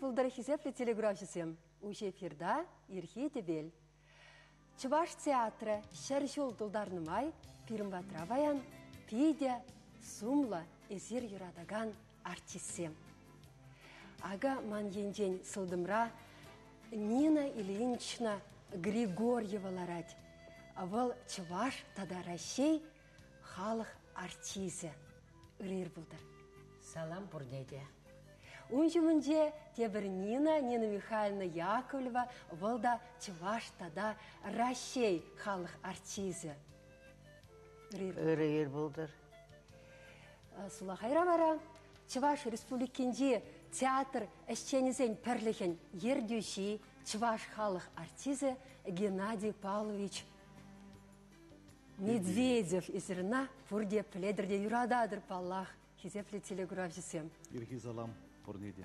пултӑр хисеплӗ телеграфҫӑсем. Уҫӑ эфирта Ирхи тӗпел. Чӑваш театрӗ ҫӗр ҫул тултарнӑ май пирӗн патра паян питӗ сумлӑ эсир юратакан артистсем. Акӑ ман енчен сылтӑмра Нина Ильинична Григорьева ларать. Вӑл чӑваш тата Раҫҫей халӑх артисчӗ. Ырӑ пултӑр. Салам пурне те. Ун ҫумӗнче тепӗр Нина, Нина Михайловна Яковлева, вӑл та чӑваш тата Раҫҫей халӑх артисчӗ. Ырӑ ир пултӑр. Сулахайра вара Чӑваш Республикинчи театр ӗҫченӗсен пӗрлӗхӗн ертӳҫи, чӑваш халӑх артисчӗ Геннадий Павлович Медведев эсир пурте пӗлетӗр те юрататӑр, паллах, хисеплӗ телекуравҫӑсем. Ирхи салам пурне те.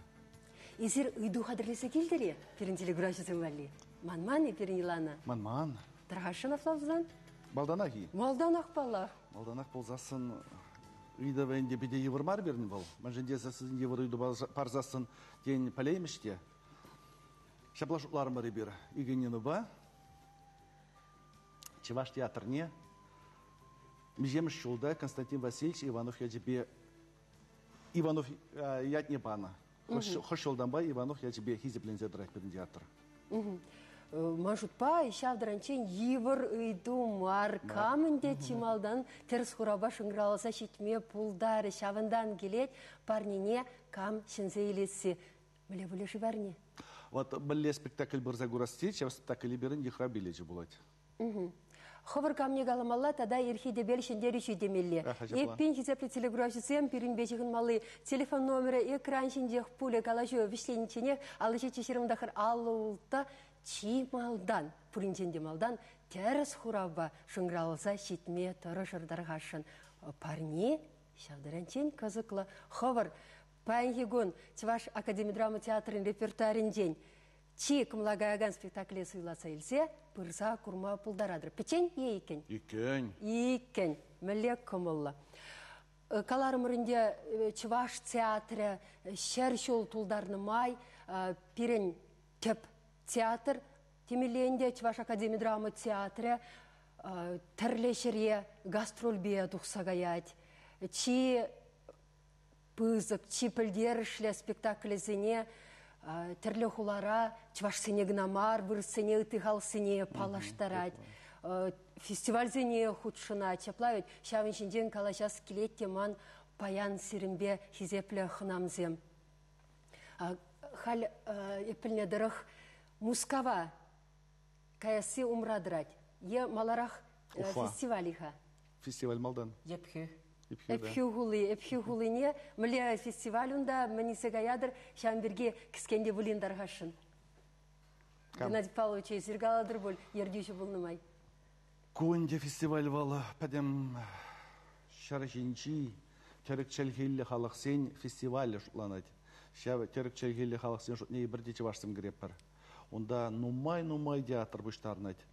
Эсир ыйту хатӗрлесе килтӗр-и пирӗн телекуравҫӑсем валли? Манман-и пирӗн Илана? Манман. Тархасшӑн апла Малтанах-и? Малтанах, паллах. Малтанах пулсассӑн ыйтӑвӗ ӗнтӗ питӗ йывӑр мар пирӗн вӑл. Мӗншӗн тесессӗн йывӑр ыйту парсассӑн, тен, пӗлеймӗҫ те. Ҫапла шутларӑмӑр эпир икӗ Нинӑпа. Чӑваш театрне миҫемӗш ҫулта Константин Васильевич Иванов ячӗпе Иванов ятне панӑ. Хӑш ҫултанпа Иванов ячӗпе хисепленсе тӑрать пирӗн театр. Ман шутпа, ҫав таранччен йывӑр ыйту мар. Кам ӗнтӗ чи малтан тӗрӗс хуравпа шӑнкӑравласа ҫитме пултарӗ. Ҫавӑнтан килет парнене кам ҫӗнсе илесси. Мӗнле пулӗ-ши парне? Вот мӗнле спектакль пырса курас тет, ҫав спектакле пирӗн йыхра билечӗ пулать. Хӑвӑр камне каламалла тата ирхи тӗпел ҫӗнтерӳҫи темелле. Эппин, хисеплӗ телеграфҫӑсем, пирӗнпе ҫыхӑнмалли телефон номерӗ экран ҫинчех пулӗ. Калаҫу вӗҫленичченех 57 29 56 чи малтан, пуринчен те малтан тӗрӗс хуравпа шӑнкӑравласа ҫитме тӑрӑшӑр тархасшӑн. Парне ҫав таранччен кӑсӑклӑ. Хӑвӑр паянхи кун Чӑваш академи драма театрӗн репертуарӗнчен чи кӑмӑла каякан спектакле суйласа илсе пырса курма пултаратӑр. Пӗччен е иккӗн? Иккӗн. Иккӗн. Мӗнле кӑмӑллӑ. Каларӑмӑр ӗнтӗ, Чӑваш театрӗ 100 ҫул тултарнӑ май пирӗн тӗп театр темелле ӗнтӗ Чӑваш академи драма театрӗ тӗрлӗ ҫӗре гастрольпе тухса каять. Чи пысӑк, чи пӗлтерӗшлӗ спектаклӗсене тӗрлӗ хулара чӑвашсене кӑна мар, вырӑссене, ытти халӑхсене паллаштарать, фестивальсене хутшӑнать. Ҫапла вӗт, ҫавӑн ҫинчен калаҫас килет те ман паян сирӗнпе, хисеплӗ хӑнамсем. Халь эп пӗлнӗ тӑрӑх Мускава каясси умра тӑрать е маларах фестиваль-и-ха? Фестиваль малтан. Епхӳ. Ӗпхӳ хули, Ӗпхӳ хулине мӗнле фестиваль унта, мӗн илсе каятӑр, ҫавӑн пирки кӗскен те пулин тархасшӑн. Геннадий Павлович, эсир калатӑр пуль, ертӳҫӗ пулнӑ май. Ку ӗнтӗ фестиваль вӑл пӗтӗм ҫӗр ҫинчи тӗрӗк чӗлхиллӗ халӑхсен фестивалӗ шутланать. Ҫав тӗрӗк чӗлхиллӗ халӑхсен шутне эпир те чӑвашсем кӗретпӗр. Унта нумай-нумай театр пуҫтарӑнать.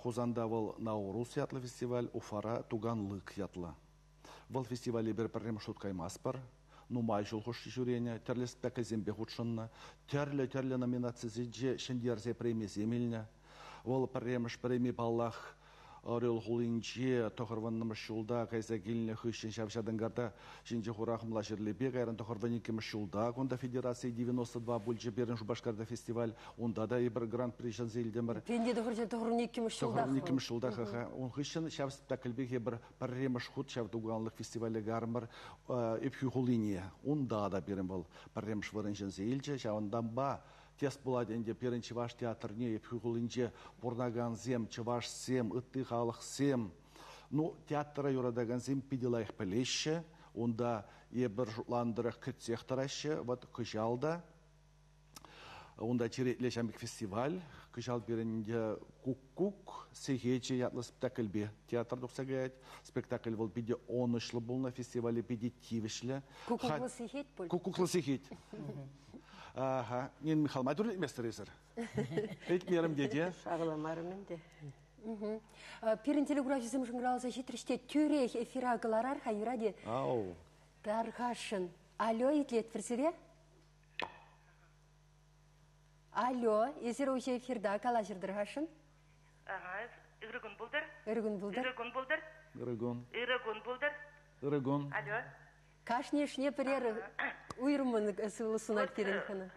Хусанта вӑл Наурус ятлӑ фестиваль, Уфара Туганлык ятлӑ. Вӑл фестивале эпир пӗрремӗш хут каймастпӑр. Нумай ҫул хушши ҫӳренӗ, тӗрлӗ спектакльсемпе хутшӑннӑ, тӗрлӗ-тӗрлӗ номинацисенче ҫӗнтерсе премисем илнӗ. Вӑл пӗрремӗш преми, паллах, Орел хулинче тӑхӑрвуннӑмӗш ҫулта кайса килнӗ хыҫҫӑн ҫав ҫатӑнкарта ҫинче хура хӑмла ҫырлипе кайран тӑхӑрвун иккӗмӗш ҫулта кунта федераци 92 пулчӗ пирӗн Шупашкарта фестиваль. Унта та эпир гран-при ҫӗнсе илтӗмӗр. Пенте тӑхӑрҫӗр тӑхӑрвун иккӗмӗш ҫултах. Тӑхӑрвун иккӗмӗш ҫултах. Ун хыҫҫӑн ҫав спектакльпех эпир пӗрремӗш хут ҫав Туганлӑх фестивале карӑмӑр Ӗпхӳ хулине. Унта та пирӗн вӑл пӗрремӗш вырӑн ҫӗнсе илчӗ. Ҫавӑнтанпа тест пулать ӗнтӗ пирӗн чӑваш театрне Ӗпхӳ хулинче пурӑнакансем, чӑвашсем, ытти халӑхсем. Ну, театра юратакансем питӗ лайӑх пӗлеҫҫӗ. Унта эпир шутланӑ тӑрӑх кӗтсех тӑраҫҫӗ. Вот кӑҫал та унта черетлӗ ҫамрӑк фестиваль. Кӑҫал пирӗн «Куккук сехечӗ» ятлӑ спектакльпе театр тухса каять. Спектакль вӑл питӗ ӑнӑҫлӑ пулнӑ, фестивале питӗ тивӗҫлӗ. Куккуклӑ сехет пуль. Куккуклӑ сехет. Ага. Нина Михайловна, тӳрлетместӗр эсир? Илтмерӗм тете. Шавламарӑм ӗнтӗ. Пирӗн телекуравҫӑсем шӑнкӑравласа ҫитрӗҫ те тӳрех эфира кӑларар-ха, юрать-и? Ау. Тархасшӑн. Алло, итлетпӗр сире? Алло, эсир уҫӑ эфирта калаҫӑртӑр-хашӑн? Ага, ырӑ кун пултӑр. Ырӑ кун пултӑр. Ырӑ кун пултӑр. Ырӑ кун. Ырӑ кун пултӑр. Ырӑ кун. Алло. Кашни ӗшне пӗрер уйрӑммӑн сывлӑх сунать пирӗн хӑна.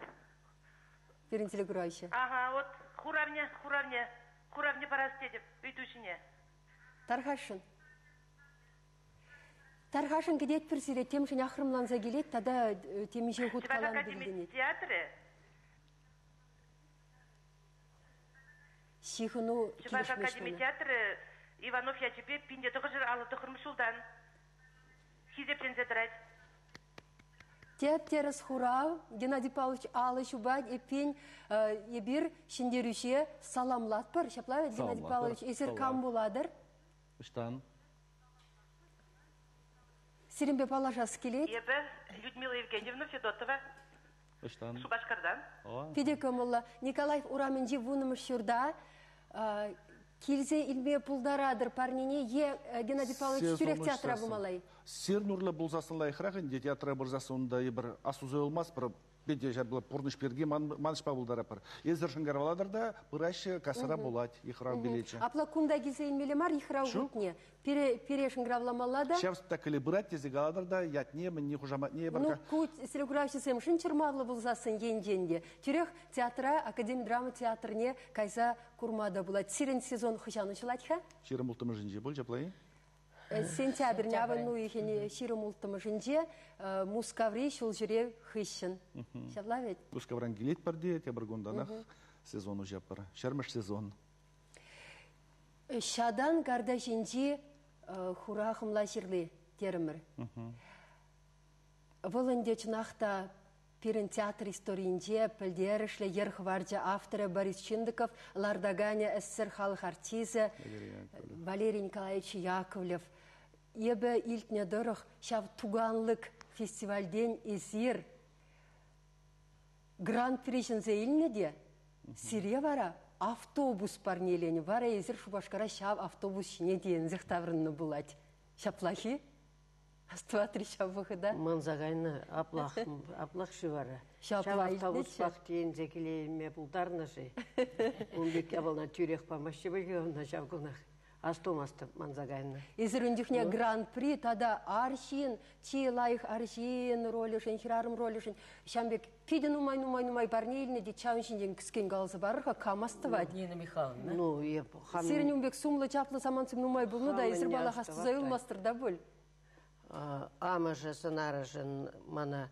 Пирӗн телекуравҫӑ. Ага, вот хуравне, хуравне, хуравне парас тетӗп ыйту ҫине. Тархасшӑн. Тархасшӑн кӗтетпӗр сире, темшӗн ахрӑмланса килет тата темиҫе хут Чӑваш каланӑ академи пиртенет. театрӗ Ҫыхӑну Чӑваш килӗшмест академи мана. театрӗ Иванов ячӗпе 1959 ҫултан хисепленсе тӑрать. Тӗп-тӗрӗс хурав, Геннадий Павлович алӑ ҫупать. Эппин, эпир ҫӗнтерӳҫе саламлатпӑр. Ҫапла, Геннадий Павлович, эсир кам пулатӑр? Ӑҫтан? Сирӗнпе паллашас килет. Эпӗ Людмила Евгеньевна Федотова. Ӑҫтан? Шупашкартан. Питӗ кӑмӑллӑ. Николаев урамӗнчи вуннӑмӗш ҫурта килсе илме пултаратӑр парнене е Геннадий Павлович тӳрех театра пымалла-и? Сир нурлӑ пулсассӑн лайӑхрах ӗнтӗ театра пырсассӑн унта эпир астуса юлмастпӑр. Питӗ ҫапла пурнӑҫ пирки манӑҫпа пултаратпӑр. Эсир шӑнкӑравлатӑр та пыраҫҫӗ, кассӑра пулать йыхрав билечӗ. Апла кунта килсе илмелле мар йыхрав хутне. Пире, пире шӑнкӑравламалла та. Ҫав спектакле пырать тесе калатӑр та, ятне, мӗнне, хушаматне эпир... Ну, ку телекуравҫӑсемшӗн чӑрмавлӑ пулсассӑн енчен те. Тӳрех театра, Академи драма театрне кайса курма та пулать. Сирӗн сезон хӑҫан уҫӑлать-ха? 26-мӗшӗнче пуль, ҫапла-и? Сентябрӗн авӑн уйӑхӗн 26-мӗшӗнче Мускаври ҫулҫӳрев хыҫҫӑн. Ҫапла вӗт? Мускавран килетпӗр те, тепӗр кунтанах сезон уҫатпӑр. Ҫӗрмӗш сезон. Ҫатан карта ҫинчи хура хӑмла ҫырли терӗмӗр. Вӑл ӗнтӗ чӑнах та пирӗн театр историйӗнче пӗлтерӗшлӗ йӗр хӑварчӗ авторӗ Борис Чиндыков, лартаканӗ СССР халӑх артисчӗ Валерий Николаевич Яковлев. Эпӗ илтнӗ тӑрӑх ҫав Туганлык фестивальтен эсир Гран-при ҫӗнсе илнӗ те сире вара автобус парнеленӗ. Вара эсир Шупашкара ҫав автобус ҫине тиенсех таврӑннӑ пулать. Ҫаплах-и? Астӑватри ҫав вӑхӑта? Манса кайнӑ аплах, аплах-ши вара? Ҫапла Ҫав автобуспах тиенсе килейме пултарнӑ-ши? Ун пек япалана тӳрех памаҫҫӗ пуль ӑна ҫав кунах. Астумастӑп, манса кайнӑ. Эсир ун чухне Гран-при тата арҫын, чи лайӑх арҫын ролӗшӗн, хӗрарӑм ролӗшӗн ҫавӑн пек питӗ нумай-нумай-нумай парне илнӗ тет. Ҫавӑн ҫинчен кӗскен каласа парӑр-ха, кам астӑвать? Нина Михайловна. Ну, эп хам... Сирӗн ун пек сумлӑ, чаплӑ самантсем нумай пулнӑ та, эсир паллах астуса юлмастӑр та пуль? Амӑшӗ сӑнарӗшӗн мана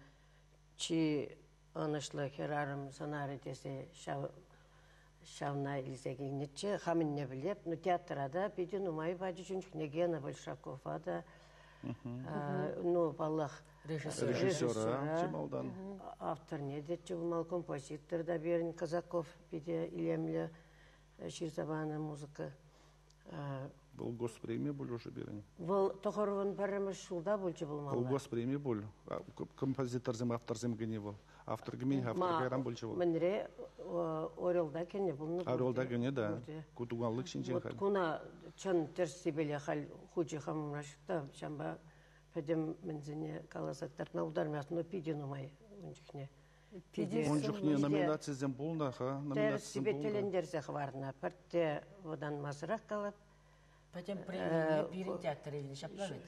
чи ӑнӑҫлӑ хӗрарӑм сӑнарӗ тесе ҫав ҫавна илсе килнӗччӗ. Хамӑнне пӗлеп. Ну, театра та питӗ нумай пачӗҫ ун чухне Гена Большакова та. Ну, паллах, режиссера чи малтан. Авторне те чумал композитор та пирӗн Казаков питӗ илемлӗ ҫырса панӑ музыка. Вӑл госпреми пуль уже пирӗн. Вӑл тӑхӑрвӑн пӗрремӗш ҫулта пулчӗ пулмалла. Вӑл госпреми пуль. Композиторсем, авторсем кӗни вӑл. Автор кӗмен, автор кайран пулчӗ вӑл. Мӗнре Орелта кӗнӗ пулнӑ. Орелта кӗнӗ, да. Ку туганлык ҫинчен халь. Куна чӑн тӗрӗссипеле халь хучӗ хамӑмра ҫук та, ҫавӑнпа пӗтӗм мӗнсене каласа кӑтартма пултармасть, но питӗ нумай ун чухне. Ун чухне номинацисем пулнӑ-ха. Тӗрӗссипе тӗлӗнтерсе хӑварнӑ. Пӗртте вӑтанмасӑрах калап. Пӗтӗм премине пирӗн театр илнӗ, ҫапла вӗт?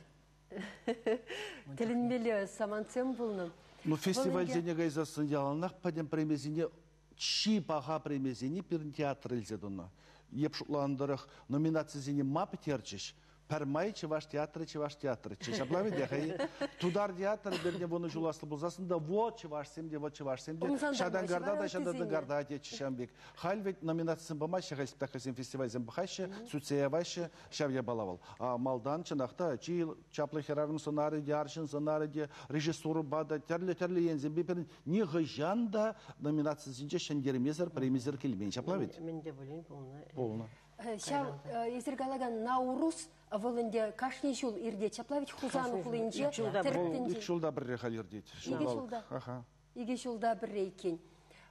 Тӗлӗнмелле самантсем пулнӑ. Ну, фестивальсене кайсассӑн яланах пӗтӗм премисене чи паха премисене пирӗн театр илсе тӑнӑ. Еп шутланӑ тӑрӑх номинацисене ма пӗтерчӗҫ? Пӗрмай чӑваш театрӗ, чӑваш театрӗччӗ. Ҫапла вӗт хӑй. Тутар театрӗ пирне вунӑ ҫул аслӑ пулсассӑн та вот чӑвашсем те, вот чӑвашсем те. Ҫатанкарта та ҫатанкарта тетчӗ ҫавӑн пек. Халь вӗт номинацисем памаҫҫӗ, халь спектакльсем, фестивальсем пӑхаҫҫӗ, сӳтсе яваҫҫӗ. Ҫав япала вӑл. А малтан чӑнах та чи чаплӑ хӗрарӑм сӑнарӗ те, арҫын сӑнарӗ те, режиссурӑпа та тӗрлӗ-тӗрлӗ енсемпе пирӗн нихӑҫан та номинацисенче ҫӗнтермесӗр, премисӗр килмен. Ҫапла вӗт? Мӗн те пулин пулнӑ. Пулнӑ. Ҫав эсир калакан Наурус вӑл ӗнтӗ кашни ҫул иртет. Ҫапла ведь Хусан хулинче Ик ҫулта пӗрре халь иртет. Икӗ ҫулта. Икӗ ҫулта пӗрре иккен.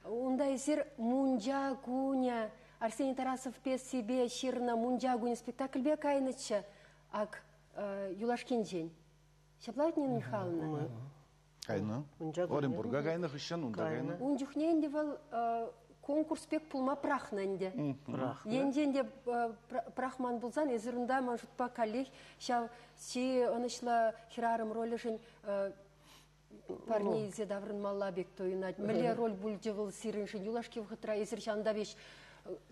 Унта эсир Мунча кунӗ Арсений Тарасов пьесипе ҫырнӑ Мунча кунӗ спектакльпе кайнӑччӗ. Ак юлашкинчен. Ҫапла ведь, Нина Михайловна? Кайнӑ. Оренбурга кайнӑ хыҫҫӑн унта кайнӑ. Ун чухне ӗнтӗ вӑл. конкурс пек пулма пӑрахнӑ ӗнтӗ. Пӑрахнӑ. Енчен те пӑрахман пулсан, эсир унта ман шутпа каллех ҫав чи ӑнӑҫлӑ хӗрарӑм ролӗшӗн парне илсе таврӑнмалла пек туйӑнать. Мӗнле роль пулчӗ вӑл сирӗншӗн юлашки вӑхӑтра? Эсир ҫавӑнта веҫ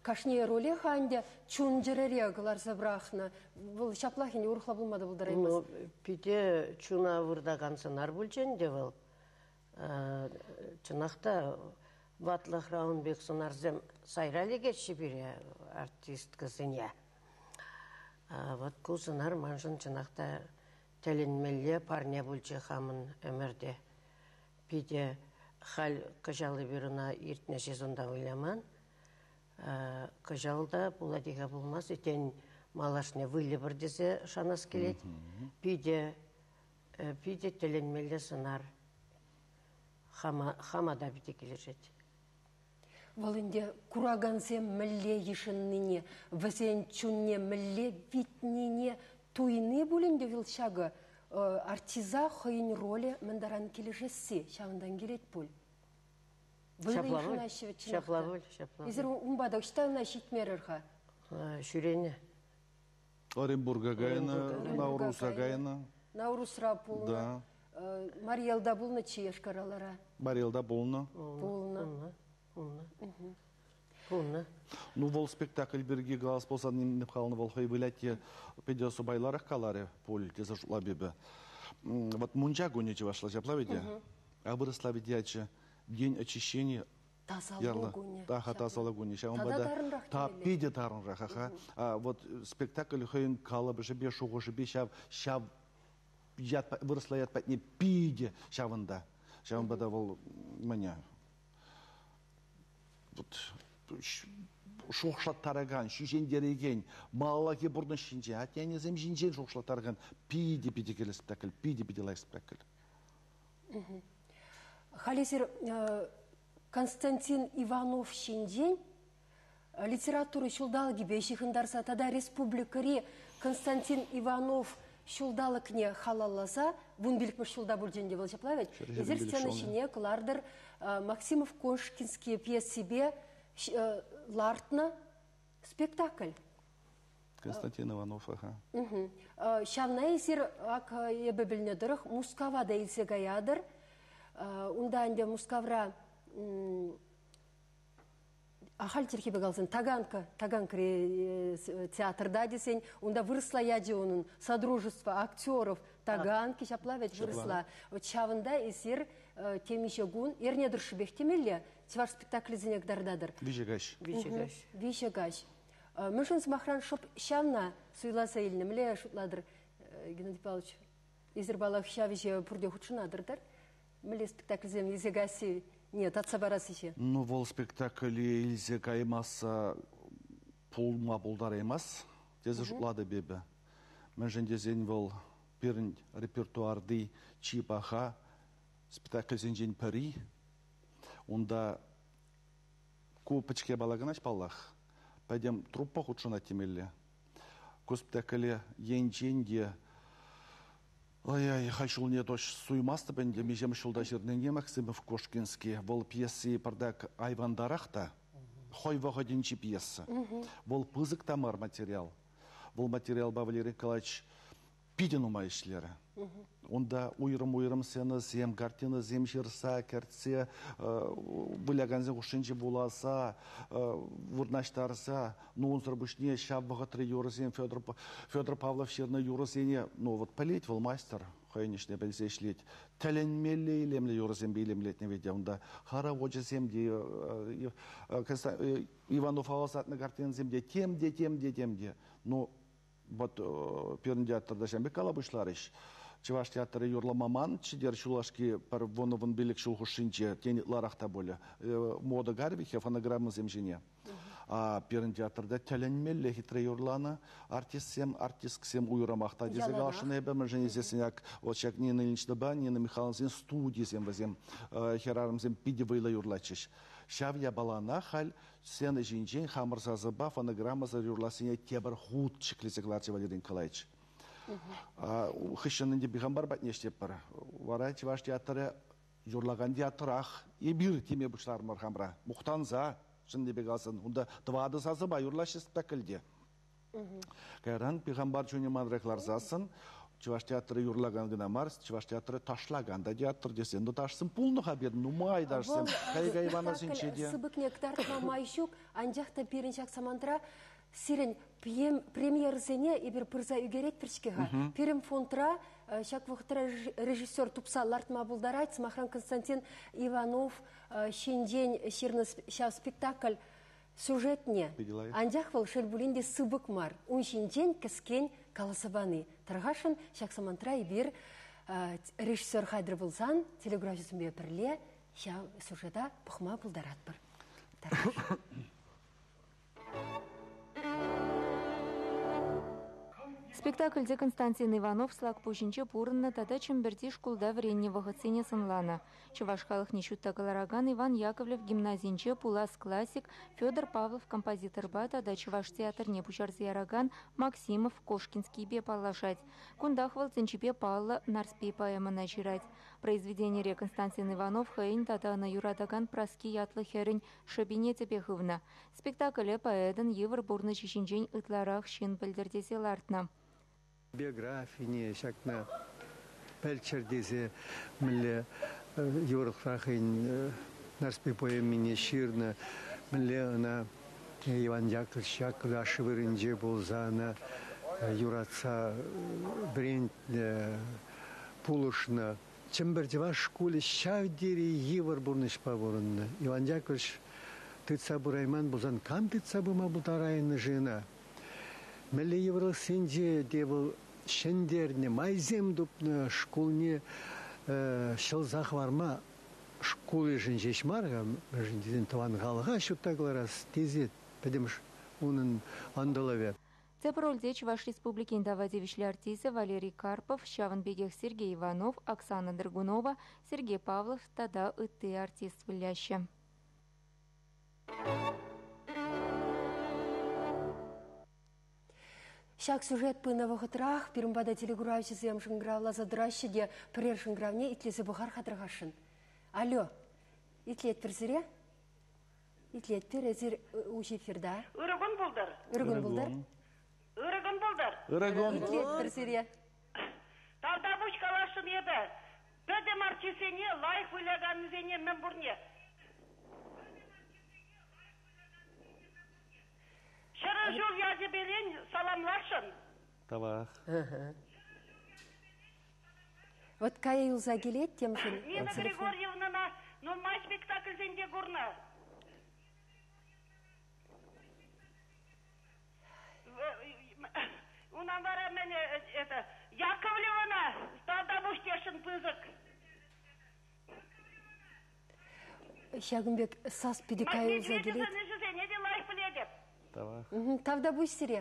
кашни роле-ха ӗнтӗ чун-чӗрере кӑларса пӑрахнӑ. Вӑл ҫаплах ӗнтӗ урӑхла пулма та пултараймасть. Ну, питӗ чуна выртакан сӑнар пулчӗ ӗнтӗ вӑл. Чӑнах та ватлӑхра ун пек сӑнарсем сайра лекеҫҫӗ пире, артисткӑсене. Вот ку сӑнар маншӑн чӑнах та тӗлӗнмелле парне пулчӗ хамӑн ӗмӗрте. Питӗ халь кӑҫал эпир ӑна иртнӗ сезонта выляман. Кӑҫал та пулать-и-ха пулмасть, тен, малашне выльӑпӑр тесе шанас килет. Питӗ, питӗ тӗлӗнмелле сӑнар. Хама, хама та питӗ килӗшет. Вӑл ӗнтӗ куракансем мӗнле йышӑннине, вӗсен чунне мӗнле витнине туйни пуль ӗнтӗ вӑл ҫакӑ артиста хӑйӗн ролӗ мӗн таран килӗшесси ҫавӑнтан килет пуль. Вӑйлӑ йышӑнаҫҫӗ вӗт чӑнах Ҫапла пуль, ҫапла. Эсир унпа та ӑҫта ӑна ҫитмерӗр-ха? Ҫӳренӗ. Оренбурга кайнӑ, Науруса кайнӑ. Наурусра пулнӑ. Да. Марьелта пулнӑччӗ Йошкар-Олара. Марьелта пулнӑ. Пулнӑ. Пулнӑ. Пулнӑ. Ну, вӑл спектакль пирки калас пулсан, нимне халнӑ вӑл хӑй вылять те питӗ сӑпайларах каларӗ пуль тесе шутлап эпӗ. Вот мунча кунӗ чӑвашла ҫапла ведь? А вырӑсла ведь ячӗ День очищения Тасалу кунӗ. Таха тасалу кунӗ. Ҫавӑнпа та та питӗ тарӑнрах, аха. А вот спектакль хӑйӗн калӑпӑшӗпе, шухӑшӗпе ҫав ҫав ят, вырӑсла ят патне питӗ ҫавӑнта. Ҫавӑнпа та вӑл мӗне вот шухӑшлаттаракан, ҫӳҫентерекен, малаллахи пурнӑҫ ҫинчен, атте-аннесем ҫинчен шухӑшлаттаракан питӗ-питӗ кирлӗ спектакль, питӗ-питӗ лайӑх спектакль. Халь эсир Константин Иванов ҫинчен литература ҫулталӑкӗпе ҫыхӑнтарса тата республикӑри Константин Иванов ҫулталӑкне халалласа 15-мӗш ҫулта пулчӗ ӗнтӗ вӑл ҫапла вӗт. Эсир сцена ҫине кӑлартӑр Максимов Кошкинский пьесипе лартнӑ спектакль. Константин Иванов, ага. Ҫавна эсир, ак эпӗ пӗлнӗ тӑрӑх, Мускава та илсе каятӑр. Унта ӗнтӗ Мускавра ахаль чӗлхепе каласан Таганка, Таганкри театрта тесен, унта вырӑсла ячӗ унӑн Содружество актеров Таганки ҫапла вӗт вырӑсла. Вот ҫавӑнта эсир темиҫе кун, эрне тӑршшӗпех темелле, чӑваш спектаклӗсене кӑтартатӑр. Виҫӗ каҫ. Виҫӗ каҫ. Виҫӗ каҫ. Мӗншӗн сӑмахран шӑп ҫавна суйласа илнӗ? Мӗнле шутлатӑр, Геннадий Павлович? Эсир паллах ҫав ӗҫе пурте хутшӑнатӑр-тӑр. Мӗнле спектакльсем илсе каясси не татса парас ӗҫе? Ну, вӑл спектакле илсе каймасса пулма пултараймас тесе шутлатӑп эпӗ. Мӗншӗн тесен вӑл пирӗн репертуарти чи паха спектакльсенчен пӗри. Унта ку пӗчӗк япала кӑна паллах. Пӗтӗм труппа хутшӑнать темелле. Ку спектакле енчен те Ай-ай, халь ҫулне точ суймастӑп ӗнтӗ, миҫемӗш ҫулта ҫырнине Максимов Кошкинский. Вӑл пьеси пӑртак айвантарах та, хӑй вӑхӑтӗнчи пьеса. Вӑл пысӑк та мар материал. Вӑл материалпа Валерий Николаевич питӗ нумай ӗҫлерӗ. Унта уйрӑм-уйрӑм сценӑсем, картинӑсем ҫырса, кӗртсе, вылякансен хушшинче вуласа, вырнаҫтарса, ну, унсӑр пуҫне ҫав вӑхӑтри юрӑсем Федор, Федор Павлов ҫырнӑ юрӑсене, ну, вот пӗлет вӑл мастер, хӑйӗн ӗҫне пӗлсе ӗҫлет. Тӗлӗнмелле илемлӗ юрӑсемпе илемлетнӗ вӗт унта. Хоровочӗсем те, Иванов ӑсатнӑ картинӑсем те, тем те, тем те, тем те. Ну, вот пирӗн театрта ҫавӑн пек кала пуҫларӗҫ. Чӑваш театрӗ юрлама ман читер ҫулашки пӗр вунӑ-вунпилӗк ҫул хушшинче, тен, ытларах та пулӗ, мода карвихе фонограммӑсем ҫине. А пирӗн театрта тӗлӗнмелле хитре юрланӑ артистсем, артистксем уйрӑмах та тесе каласшӑн эпӗ, мӗншӗн тесессӗн ак вот ҫак Нина Ильиничнӑпа Нина Михайловнӑсен студисем вӗсем хӗрарӑмсем питӗ вӑйлӑ юрлатчӗҫ. Ҫав япалана халь сцена ҫинчен хамӑр сасӑпа фонограммӑсӑр юрлассине тепӗр хут ҫӗклесе кӑларчӗ Валерий Николаевич. Хыҫҫӑн ӗнтӗ Пихампар патне ӗҫлетпӗр. Вара чӑваш театрӗ юрлакан театрах эпир теме пуҫларӑмӑр хамра. Мухтанса. Чӑннипе каласан, унта тӑватӑ сасӑпа юрлаҫҫӗ спектакльте. Кайран Пихампар чунӗ манрах ларсассӑн Чӑваш театрӗ юрлакан кӑна мар, Чӑваш театрӗ ташлакан та театр тесен, ну ташсем пулнӑ-ха пирӗн, нумай ташсем. Кай-кай Ивановсенче те. Сыпӑкне кӑтартма май ҫук, анчах та пирӗн ҫак самантра сирӗн премьерӑсене эпир пырса ӳкеретпӗр-ҫке-ха. Пирӗн фондра ҫак вӑхӑтра режиссер тупса лартма пултарать. Сӑмахран, Константин Иванов ҫинчен ҫырнӑ ҫав спектакль сюжетне. Анчах вӑл, шел пулин те, сыпӑк мар. Ун ҫинчен кӗскен каласа пани. Тархасшӑн, ҫак самантра эпир режиссер хатӗр пулсан телеграфҫӑсемпе пӗрле ҫав сюжета пӑхма пултаратпӑр. Тархасшӑн. Спектакльте Константин Иванов Слакпуҫӗнче пурӑннӑ тата Чӗмпӗрти шкулта вӗреннӗ вӑхӑтсене сӑнланӑ. Чӑваш халӑхне ҫутта кӑларакан Иван Яковлев гимназинче пулас классик Федор Павлов композиторпа тата чӑваш театрне пуҫарса яракан Максимов Кошкинскийпе паллашать. Кунтах вӑл тӗнчипе паллӑ Нарспи поэмӑна ҫырать. Произведенире Константин Иванов хӑйӗн тата ӑна юратакан Праски ятлӑ хӗрӗн шӑпине тӗпе хывнӑ. Спектакле поэтӑн йывӑр пурнӑҫӗ ҫинчен ытларах ҫын пӗлтӗр тесе лартнӑ. Биографине ҫакна пӗлччӗр тесе мӗнле йывӑрлӑхра хӑйӗн Нарспи поэмине ҫырнӑ, мӗнле ӑна Иван Яковлевич Яковлев ашшӗ вырӑнӗнче пулса ӑна юратса вӗрентнӗ, пулӑшнӑ. Чӗмпӗр чӑваш шкулӗ ҫав тери йывӑр пурнӑҫпа пурӑннӑ. Иван Яковлевич тытса пырайман пулсан кам тытса пыма пултарайнӑ-ши ӑна? Мӗнле йывӑрлӑхсенче те вӑл ҫӗнтернӗ, майсем тупнӑ шкулне ҫӑлса хӑварма шкулӗшӗн ҫеҫ мар-ха, мӗншӗн тесен тӑван халӑха ҫутта кӑларас тесе пӗтӗм унӑн ӑнтӑлӑвӗ. Тӗп рольте Чӑваш Республикин тава тивӗҫлӗ артисчӗ Валерий Карпов, ҫавӑн пекех Сергей Иванов, Оксана Драгунова, Сергей Павлов тата ытти артист выляҫҫӗ. Ҫак сюжет пынӑ вӑхӑтрах пирӗн пата телекуравҫӑсем шӑнкӑравласа тӑраҫҫӗ те пӗрер шӑнкӑравне итлесе пӑхар хатӑрхасшӑн. Алло, итлетпӗр сире? Итлетпӗр, эсир уҫӑ эфирта. Ырӑ кун пултӑр. Ырӑ кун пултӑр. Ырӑ кун пултӑр. Ырӑ кун. Итлетпӗр сире. Тавтапуҫ каласшӑн эпӗ. Пӗтӗм артистсене, лайӑх выляканнисене мӗн пурне. Ҫӗрӗ ҫул ячӗпелен саламласшӑн. Тавах. Вот кая юлса килет темшӗн. Нина Григорьевнӑна нумай спектакльсенче курнӑ. Унан вара мӗн это Яковлевӑна тавтапуҫ тесшӗн пысӑк. Ҫакӑн пек сас питӗ кая юлса килет. Ӗҫӗсене те лайӑх пӗлетӗп. Тавах. Тавтапуҫ сире.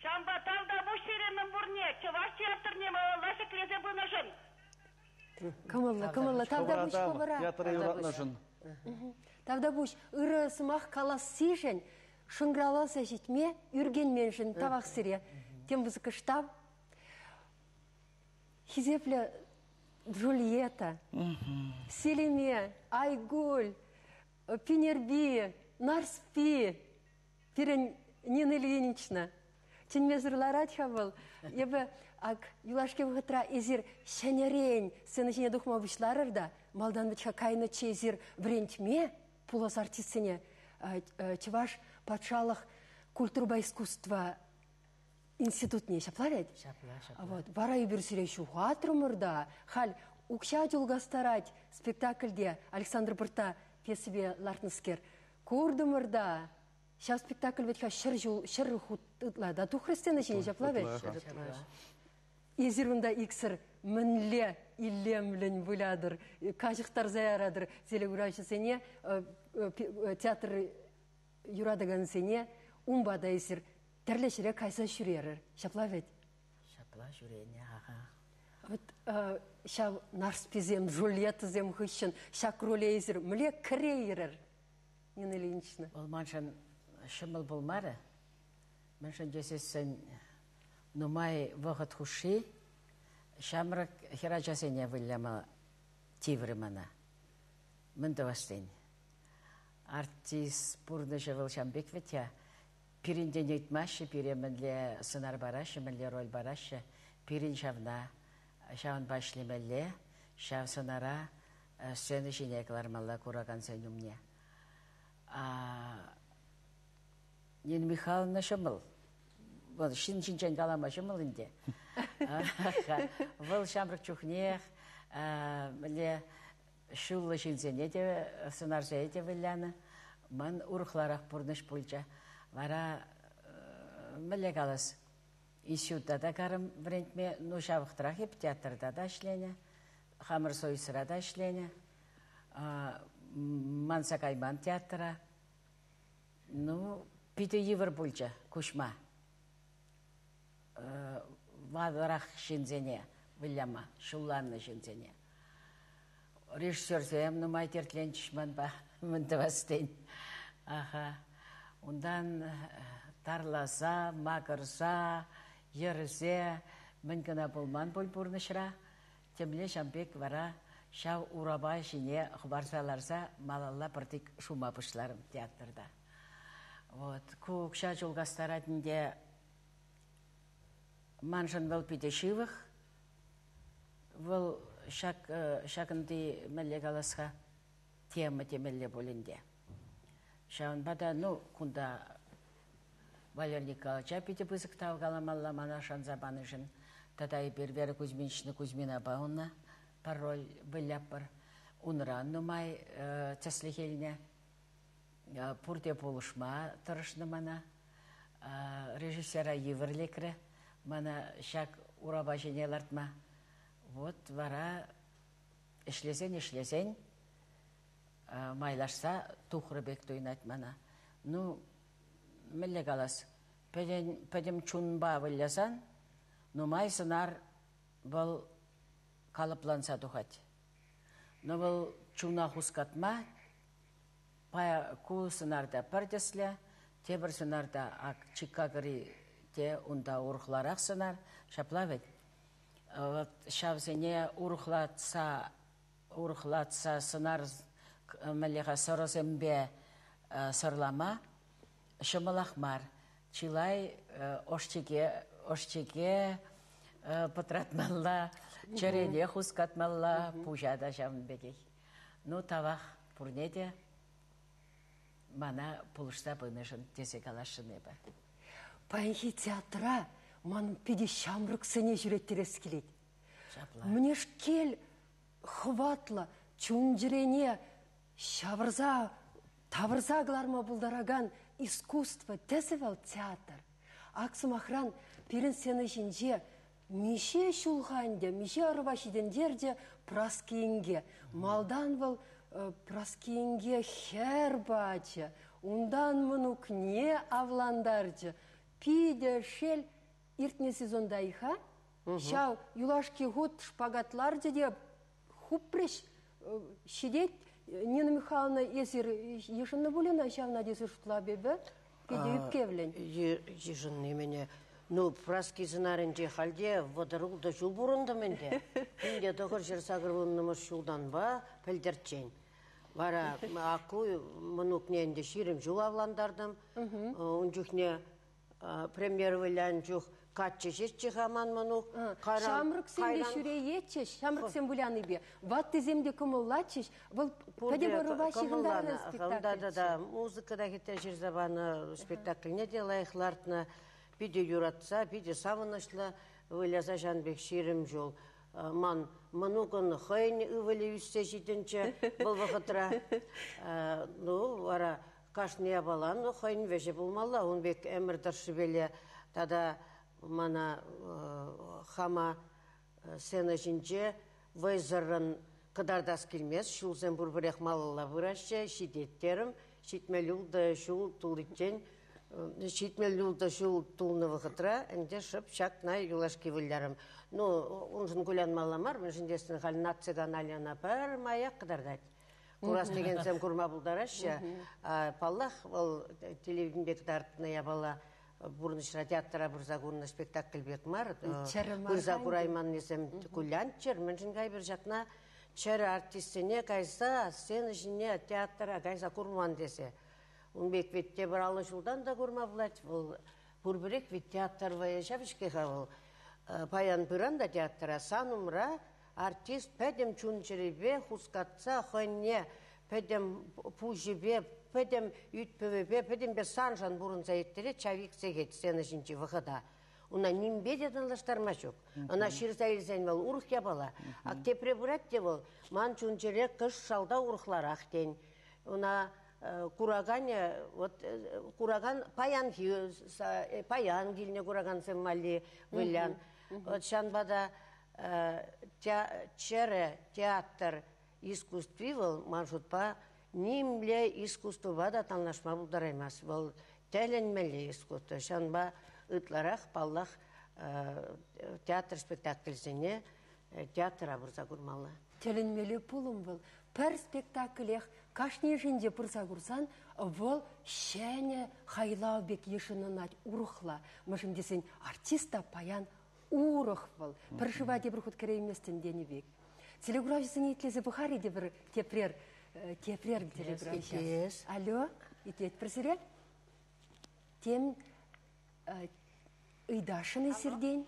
Ҫавӑнпа тавтапуҫ сире мӗнпурне чӑваш театрне малалла ҫӗклесе пынӑшӑн. Кӑмӑллӑ, кӑмӑллӑ. Тавтапуҫ хӑвӑра. Театра юратнӑшӑн. Тавтапуҫ ырӑ сӑмах калассишӗн, шӑнкӑравласа ҫитме ӳркенменшӗн тавах сире. Тем пысӑкӑш тав. Хисеплӗ Джульетта, Селиме, Айгуль, Пинерпи, Нарспи, пирӗн Нина Ильинична. Чӗнмесӗр ларать-ха вӑл. Эпӗ ак юлашки вӑхӑтра эсир ҫӗнӗрен сцена ҫине тухма пуҫларӑр та, малтан вӗт-ха кайнӑччӗ эсир вӗрентме пулас артистсене Чӑваш патшалӑх культурӑпа искусство институтне ҫапла вӗт? Ҫапла, ҫапла. Вот. Вара эпир сире ҫухатрӑмӑр та, халь укҫа чулкастарать спектакльте Александр Пӑртта пьесипе лартнӑскер. Куртӑмӑр та, ҫав спектакль вӗт-ха ҫӗр ҫул, ҫӗр хут ытла та тухрӗ сцена ҫине ҫапла вӗт? Эсир унта иксӗр мӗнле илемлӗн вылятӑр, каҫӑхтарса яратӑр телекуравҫӑсене, театр юратакансене, унпа та эсир тӗрлӗ ҫӗре кайса ҫӳрерӗр. Ҫапла вӗт? Ҫапла ҫӳренӗ, аха. Вот ҫав Нарсписем, Джульеттӑсем хыҫҫӑн ҫак роле эсир мӗнле кӗрейрӗр, Нина Ильинична? Вӑл маншӑн ҫӑмӑл пулмарӗ. Мӗншӗн тесессӗн нумай вӑхӑт хушши ҫамрӑк хӗрачасене выляма тиврӗ мана. Мӗн тӑвас тен? Артист пурнӑҫӗ вӑл ҫам пек вӗт-ха. Пирӗнтен ыйтмаҫҫӗ, пире мӗнле сӑнар параҫҫӗ, мӗнле роль параҫҫӗ. Пирӗн ҫавна, ҫавӑнпа ӗҫлемелле, ҫав сӑнара сцена ҫине кӑлармалла куракансен умне. Нина Михайловна ҫӑмӑл. Вӑл ҫын ҫинчен калама ҫӑмӑл ӗнтӗ. Вӑл ҫамрӑк чухнех мӗнле ҫуллӑ ҫынсене те сӑнарсене те вылянӑ. Ман урӑхларах пурнӑҫ пулчӗ. Вара мӗнле калас, институтта та карӑм вӗрентме, ну ҫав вӑхӑтрах эп театрта та ӗҫленӗ, хамӑр союзра та ӗҫленӗ. Манса кайман театра. Ну, питӗ йывӑр пулчӗ куҫма. Ватӑрах ҫынсене выляма, ҫулланнӑ ҫынсене. Режиссерсем нумай тертленчӗҫ манпа, мӗн тӑвас тен. Аха. Унтан тарласа, макӑрса, йӗрсе, мӗн кӑна пулман пуль пурнӑҫра. Темле ҫам пек вара ҫав урапа ҫине хӑпарса ларса малалла пӗртик шума пуҫларӑм театрта. Вот. Ку укҫа чулкастарать ӗнтӗ. Маншӑн вӑл питӗ ҫывӑх. Вӑл ҫак ҫакӑнти мӗнле калас-ха тема темелле пуль ӗнтӗ. Ҫавӑнпа та, ну, кунта Валерий Николаевича питӗ пысӑк тав каламалла мана шанса панишӗн. Тата эпир Вера Кузьминична Кузьминапа унна пӗр роль выляппӑр. Унран нумай тӗслӗх илнӗ. Пурте пулӑшма тӑрӑшнӑ мана. Режиссера йывӑр лекрӗ мана ҫак урапа ҫине лартма. Вот вара ӗҫлесен-ӗҫлесен майлашса тухрӗ пек туйӑнать мана. Ну, мӗнле калас, пӗтӗм чунпа вылясан нумай сӑнар вӑл калӑпланса тухать. Но вӑл чуна хускатма ку сӑнарта пӗр тӗслӗ, тепӗр сӑнарта ак Чикагӑри те унта урӑхларах сӑнар. Ҫапла вӗт. Вот ҫавсене урӑхлатса урӑхлатса сӑнар мӗнле-ха сӑрӑсемпе сӑрлама ҫӑмӑлах мар. Чылай ӑш-чике пӑтратмалла, чӗрене хускатмалла, пуҫа та ҫавӑн пекех. Ну, тавах пурне те мана пулӑшса пынӑшӑн тесе каласшӑн эпӗ. Паянхи театра ман питӗ ҫамрӑксене ҫӳреттерес килет. Ҫапла. Мӗнешкел хӑватлӑ чун-чӗрене ҫавӑрса тавӑрса кӑларма пултаракан искусство тӗсӗ вӑл театр. Ак сӑмахран, пирӗн сцена ҫинче миҫе ҫулха ӗнтӗ, миҫе ӑрӑва ҫитӗнтерчӗ Праски инке. Малтан вӑл Праски инке хӗр пачӗ, унтан мӑнукне авлантарчӗ. Питӗ шел, иртнӗ сезонта-и-ха? Ҫав юлашки хут шпагат ларчӗ те хупрӗҫ, ҫитет. Нина Михайловна, эсир йышӑннӑ пуль ӑна ҫавна тесе шутлап эпӗ. Питӗ ӳпкевлӗн. Йышӑнни мӗне? Ну, Праски сӑнарӗнче халь те 36 ҫул пурӑнтӑм ӗнтӗ. 1980 ҫултанпа пӗлтӗрччен. Вара Акку мӑнукне ӗнтӗ 20 ҫул авлантартӑм. Ун чухне премьер вылянӑ чух каччӑ ҫеҫчӗ-ха ман мӑнук. Ҫамрӑксем те ҫӳреетчӗҫ, ҫамрӑксем вылянипе. Ваттисем те кӑмӑллатчӗҫ. Вӑл пӗтӗм ӑрӑва ҫыхӑнтарнӑ спектакль. Да-да-да, музыка та хитре ҫырса панӑ, спектакльне те лайӑх лартнӑ. Питӗ юратса, питӗ савӑнӑҫлӑ выляса ҫан пек 20 ҫул. Ман мӑнукӑн хӑйӗн ывӑлӗ ӳссе ҫитӗнчӗ вӑл вӑхӑтра. Ну, вара кашни япалан хӑйӗн вӗҫӗ пулмалла. Ун пек ӗмӗр тӑршшӗпеле тата мана хама сцена ҫинче вӑйсӑррӑн кӑтартас килмест. Ҫулсем пурпӗрех малалла пыраҫҫӗ, ҫитет терӗм. 76 ҫул туличчен 76 ҫул тулнӑ вӑхӑтра ӗнтӗ шӑп ҫакна юлашки вылярӑм. Ну, уншӑн кулянмалла мар, мӗншӗн тесен халь наци каналӗ ӑна пӗрмаях кӑтартать. Курас текенсем курма пултараҫҫӗ. Паллах, вӑл телевиденипе кӑтартнӑ япала пурнӑҫра театра пырса курнӑ спектакль пек мар. Пырса курайманнисем кулянччӑр. Мӗншӗн кайпӗр ҫакна Чӗрӗ артистсене кайса сцена ҫине театра кайса курман тесе. Ун пек ведь тепӗр 50 ҫултан та курма пулать. Вӑл пурпӗрех ведь театр вӑйӗ ҫав-ҫке-ха вӑл. Паян пыран та театра сан умра артист пӗтӗм чун-чӗрипе хускатса хӑйне пӗтӗм пуҫӗпе, пӗтӗм ӳт-пӗвӗпе, пӗтӗмпе саншӑн пурӑнса ирттерет ҫав ик сехет сцена ҫинчи вӑхӑта. Уна нимпе те танлаштарма ҫук. Ӑна ҫырса илсен вӑл урӑх япала. Ак тепре пырать те вӑл, ман чун-чӗре кӑш шалта урӑхларах тен. Уна кураканӗ, вот куракан паянхи, паян килнӗ куракансем валли вылян. Вот ҫавӑнпа та чӗрӗ театр искусстви вӑл, ман шутпа, нимле искусствӑпа та танлашма пултараймасть. Вӑл тӗлӗнмелле искусство. Ҫавӑнпа ытларах, паллах, театр спектакльсене театра пырса курмалла. Тӗлӗнмелле пулӑм вӑл. Пӗр спектаклех кашнийӗшӗнче пырса курсан вӑл ҫӗнӗ хайлав пек йышӑнӑнать урӑхла. Мӗншӗн тесен артист та паян урӑх вӑл. Пӗр шыва тепӗр хут кӗрейместӗн тенӗ пек. Телеграфҫӑсене итлесе пӑхар-и тепӗр тепрер тепрер телеграфҫӑ. Алло, итлетпӗр сире. Тем ыйтасшӑн-и сиртен?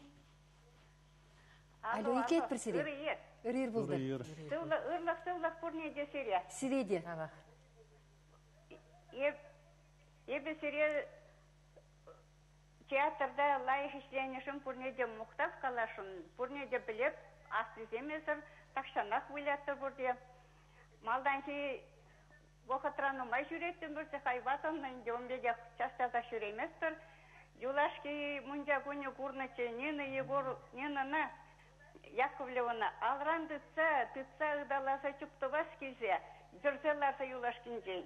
Алло, итлетпӗр сире. Ырӑ Ыр-ир пултӑр. Ырлӑх, сывлӑх пурне те сире. Сире те. Эпӗ сире театрта лайӑх ӗҫленӗшӗн пурне те мухтав каласшӑн, пурне те пӗлеп, аслисем эсӗр тахҫанах выляттӑр пурте. Малтанхи вӑхӑтра нумай ҫӳреттӗмӗр те хайватӑн ӗнтӗ ун пекех час-часах ҫӳреместӗр. Юлашки мунча кунӗ курнӑччӗ Нина Егор Нинӑна Яковлевӑна алран тытса, тытса ыталаса чуптӑвас килсе, йӗрсе ларса юлашкинчен.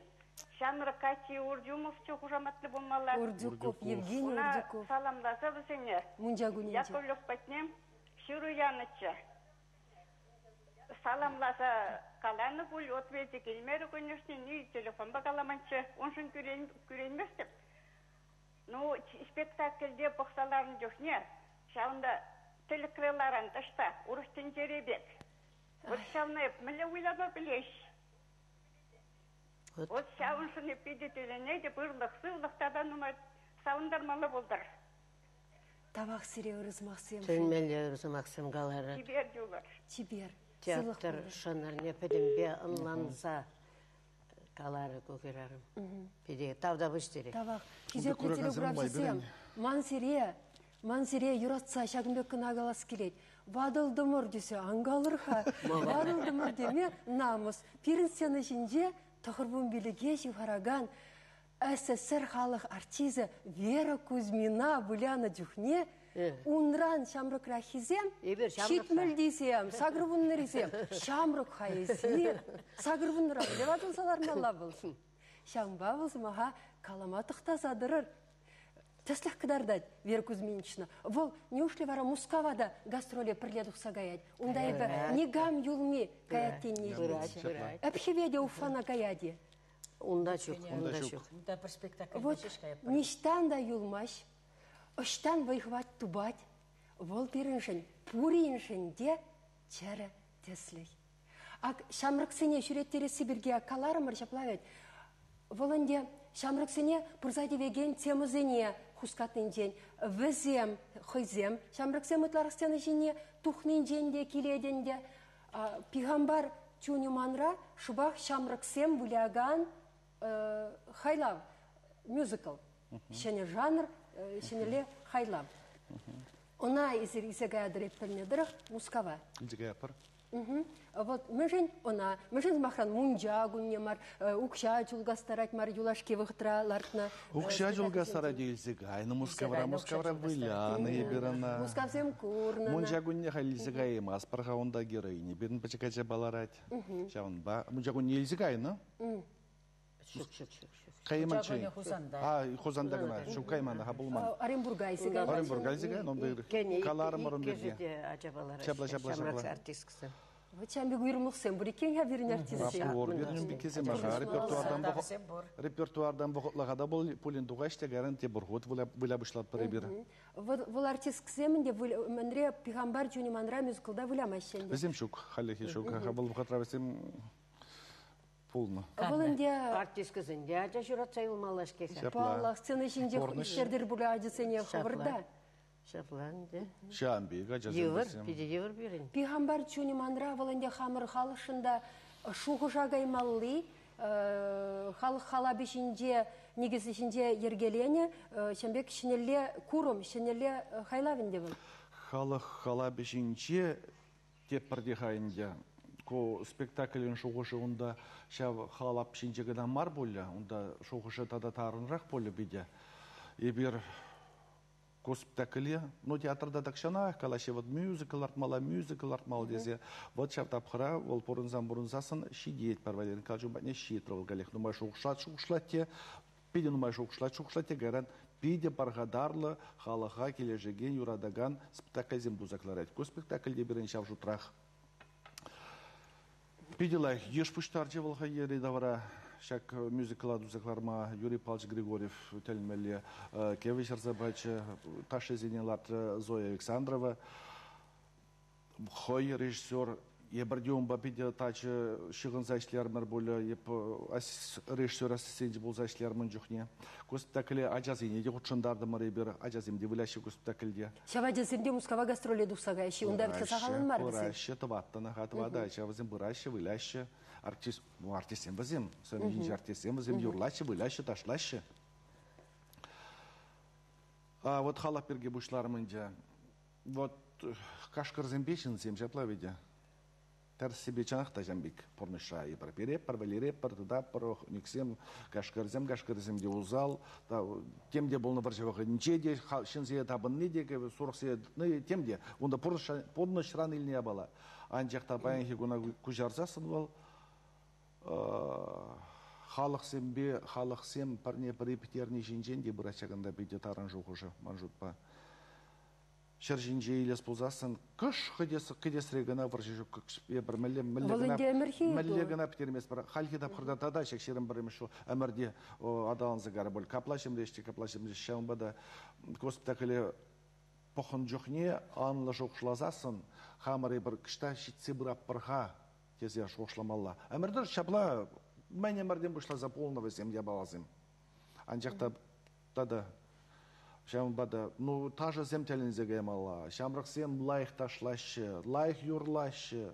Ҫамрӑк каччи Урдюмовччӗ хушаматлӑ пулмалла. Урдюков, Евгений Урдюков. Саламласа вӗсене мунча кунӗнче Яковлев патне ҫыру янӑччӗ. Саламласа каланӑ пуль, отвечӗ килмерӗ, конечно, ни телефонпа каламанччӗ. Уншӑн кӳренместӗп. Ну, спектакльте пӑхса ларнӑ чухне ҫавӑнта тӗлӗкре ларан таҫта, урӑх тӗнчере пек. Вот ҫавна эп мӗнле выляма пӗлеҫ. Вот ҫавӑншӑн эп питӗ тӗлӗнетӗп, ырлӑх-сывлӑх тата нумай савӑнтармалла пултӑр. Тавах сире ырӑ сӑмахсем. Тӗлӗнмелле ырӑ сӑмахсем каларӗ. Чипер юлӑр. Чипер. Театр шӑнӑрне пӗтӗмпе ӑнланса каларӗ ку хӗрарӑм. Питӗ тавтапуҫ сире. Тавах. Хисеплӗ телеграфҫӑсем, ман сире, ман сире юратса ҫакӑн пек кӑна калас килет. Ватӑлтӑмӑр тесе ан калӑр-ха. Ватӑлтӑмӑр теме намӑс. Пирӗн сцена ҫинче 95-е ҫывхаракан СССР халӑх артисчӗ Вера Кузьмина вылянӑ чухне унран ҫамрӑкраххисем, ҫитмӗлтисем, сакӑрвуннӑрисем, ҫамрӑк-ха эсир, сакӑрвуннӑра мӗнле ватӑлса лармалла вӑл? Ҫавӑнпа вӑл сӑмаха калама тӑхтаса тӑрӑр. Тӗслӗх кӑтартать Вера Кузьминична. Вӑл неужели вара Мускава та гастроле пӗрле тухса каять? Унта эпӗ никам юлми каять тени илтнӗччӗ. Ӗпхӗве те Уфана каять-и? Унта ҫук, унта ҫук. Унта пӗр спектакль Вот ниҫтан та юлмасть, ӑҫтан вӑй-хӑват тупать, вӑл пирӗншӗн пуриншӗн те чӗрӗ тӗслӗх. Ак ҫамрӑксене ҫӳреттересси пирки каларӑмӑр ҫапла вӗт. Вӑл ӗнтӗ ҫамрӑксене пырса тивекен темӑсене хускатнинчен, вӗсем хӑйсем ҫамрӑксем ытларах сцена ҫине тухнинчен те килет ӗнтӗ. Пихампар чунӗ манра шӑпах ҫамрӑксем вылякан хайлав, мюзикл. Ҫӗнӗ жанр, ҫӗнӗле хайлав. Ӑна эсир илсе каятӑр эп пӗлнӗ тӑрӑх Мускава. Илсе каятпӑр. Вот мӗншӗн ӑна, мӗншӗн сӑмахран мунча кунне мар, укҫа чулкастарать мар юлашки вӑхӑтра лартнӑ. Укҫа чулкастарать илсе кайнӑ Мускавра, Мускавра вылянӑ эпир ӑна. Мускавсем курнӑ. Мунча кунне халь илсе каяймастпӑр-ха унта героиня пирӗн пӗчӗк ача ларать. Ҫавӑнпа мунча кунне илсе кайнӑ. Ҫук, ҫук, ҫук, ҫук. Кайман чей. А, Хусанта кӑна. Ҫук кайман, ха пулман. Оренбурга илсе кайнӑ. Оренбурга илсе кайнӑ, унта каларӑмӑр ун пирки. Ачапа лараҫҫӗ. Ҫапла, ҫапла, ҫапла. Ҫамрӑк артисткӑсем. Вот ҫавӑн пек уйрӑмлӑхсем пур иккен-ха пирӗн артистсен. Пур, пирӗн пеккисем репертуартан вӑхӑтлӑха та пулин тухаҫ те кайран тепӗр хут выля пуҫлатпӑр эпир. Вӑл артистксем ӗнтӗ мӗнре Пихампар чунӗ манра мюзиклта вылямаҫҫӗ ӗнтӗ. Вӗсем ҫук, хальлӗхе ҫук. Вӑл вӑхӑтра вӗсем пулнӑ. Вӑл ӗнтӗ артисткӑсен те ача ҫуратса юлмалла-ҫке. Паллах, сцена ҫинче ӳстердер пулӗ ачасене хӑвӑрта. Ҫапла ӗнтӗ. Ҫавӑн пек ачасем. Йывӑр, питӗ йывӑр пирӗн. Пихампар чунӗ манра вӑл ӗнтӗ хамӑр халӑхшӑн та шухӑша каймалли халӑх халапӗ ҫинче, никӗсӗ ҫинче йӗркеленӗ ҫавӑн пек ҫӗнӗлле курӑм, ҫӗнӗлле хайлав ӗнтӗ вӑл. Халӑх халапӗ ҫинче тепӗр те-ха ӗнтӗ. Ку спектаклӗн шухӑшӗ унта ҫав халап ҫинче кӑна мар пулӗ, унта шухӑшӗ тата тарӑнрах пулӗ питӗ. Эпир ку спектакле, ну, театрта тахҫанах калаҫҫӗ, вот мюзикл лартмалла, мюзикл лартмалла тесе. Вот ҫав тапхӑра вӑл пурӑнсан-пурӑнсассӑн ҫитет пӗр Валерий Николаевич патне ҫитрӗ вӑл каллех нумай шухӑшлать, шухӑшлать те, питӗ нумай шухӑшлать, шухӑшлать те кайран питӗ пархатарлӑ, халӑха килӗшекен, юратакан спектакльсем туса кӑларать. Ку спектакль те пирӗн ҫав шутрах. Питӗ лайӑх йыш пуҫтарчӗ вӑл хӑй йӗри-тавра. Ҫак мюзикла туса кӑларма Юрий Павлович Григорьев тӗлӗнмелле кӗвӗ ҫырса пачӗ, ташшисене лартрӗ Зоя Александрова. Хӑй режиссер эпир те унпа питӗ тачӑ ҫыхӑнса ӗҫлерӗмӗр пулӗ, эп режиссер ассистенчӗ пулса ӗҫлерӗм ун чухне. Ку спектакле ачасене те хутшӑнтартӑмӑр эпир, ачасем те выляҫҫӗ ку спектакльте. Ҫав ачасем те Мускава гастроле тухса каяҫҫӗ, унта вӗт сахалӑн мар вӗсем. Пыраҫҫӗ, тӑваттӑн-ха, тӑватӑ ача вӗсем пыраҫҫӗ, выляҫҫӗ. Артист, ну, артистсем вӗсем, сцена ҫинчи артистсем вӗсем юрлаҫҫӗ, выляҫҫӗ, ташлаҫҫӗ. А вот халап пирки пуҫларӑм ӗнтӗ. Вот кашкӑрсемпе ҫынсем ҫапла витӗ. Тӗрӗссипе чӑнах та ҫам пек пурнӑҫра эпир переппӗр, вӗлереппӗр, тытатпӑр, никсем, кашкӑрсем, кашкӑрсем те усал, тем те пулнӑ вӑрҫӑ вӑхӑтӗнче те, ҫынсене тапӑнни те, сурӑхсене тытни, тем те. Унта пурнӑҫран илнӗ япала. Анчах та паянхи куна куҫарсассӑн вӑл халӑхсемпе халӑхсем пӗрне-пӗри пӗтерни ҫинчен те пырать ҫакӑнта питӗ тарӑн шухӑшӗ ман шутпа. Ҫӗр ҫинче илес пулсассӑн кӑш кӗтесре кӑна вӑрҫӑ ҫук эпир мӗнле мӗнле кӑна мӗнле кӑна пӗтерместпӗр. Хальхи тапхӑрта тата ҫак 21-мӗш ҫул ӗмӗрте аталанса карӗ пуль. Капла ҫӗмреҫ те капла ҫӗмреҫ. Ҫавӑнпа та госпитале пӑхӑн чухне анлӑ шухӑшласассӑн хамӑр эпир кӑшта ҫитсе пыратпӑр-ха тесе шухӑшламалла. Ӗмӗртер ҫапла мӗн ӗмӗртен пуҫласа пулнӑ вӗсем япаласем. Анчах та тата ҫавӑнпа та ну ташӑсем тӗлӗнсе каймалла. Ҫамрӑксем лайӑх ташлаҫҫӗ, лайӑх юрлаҫҫӗ.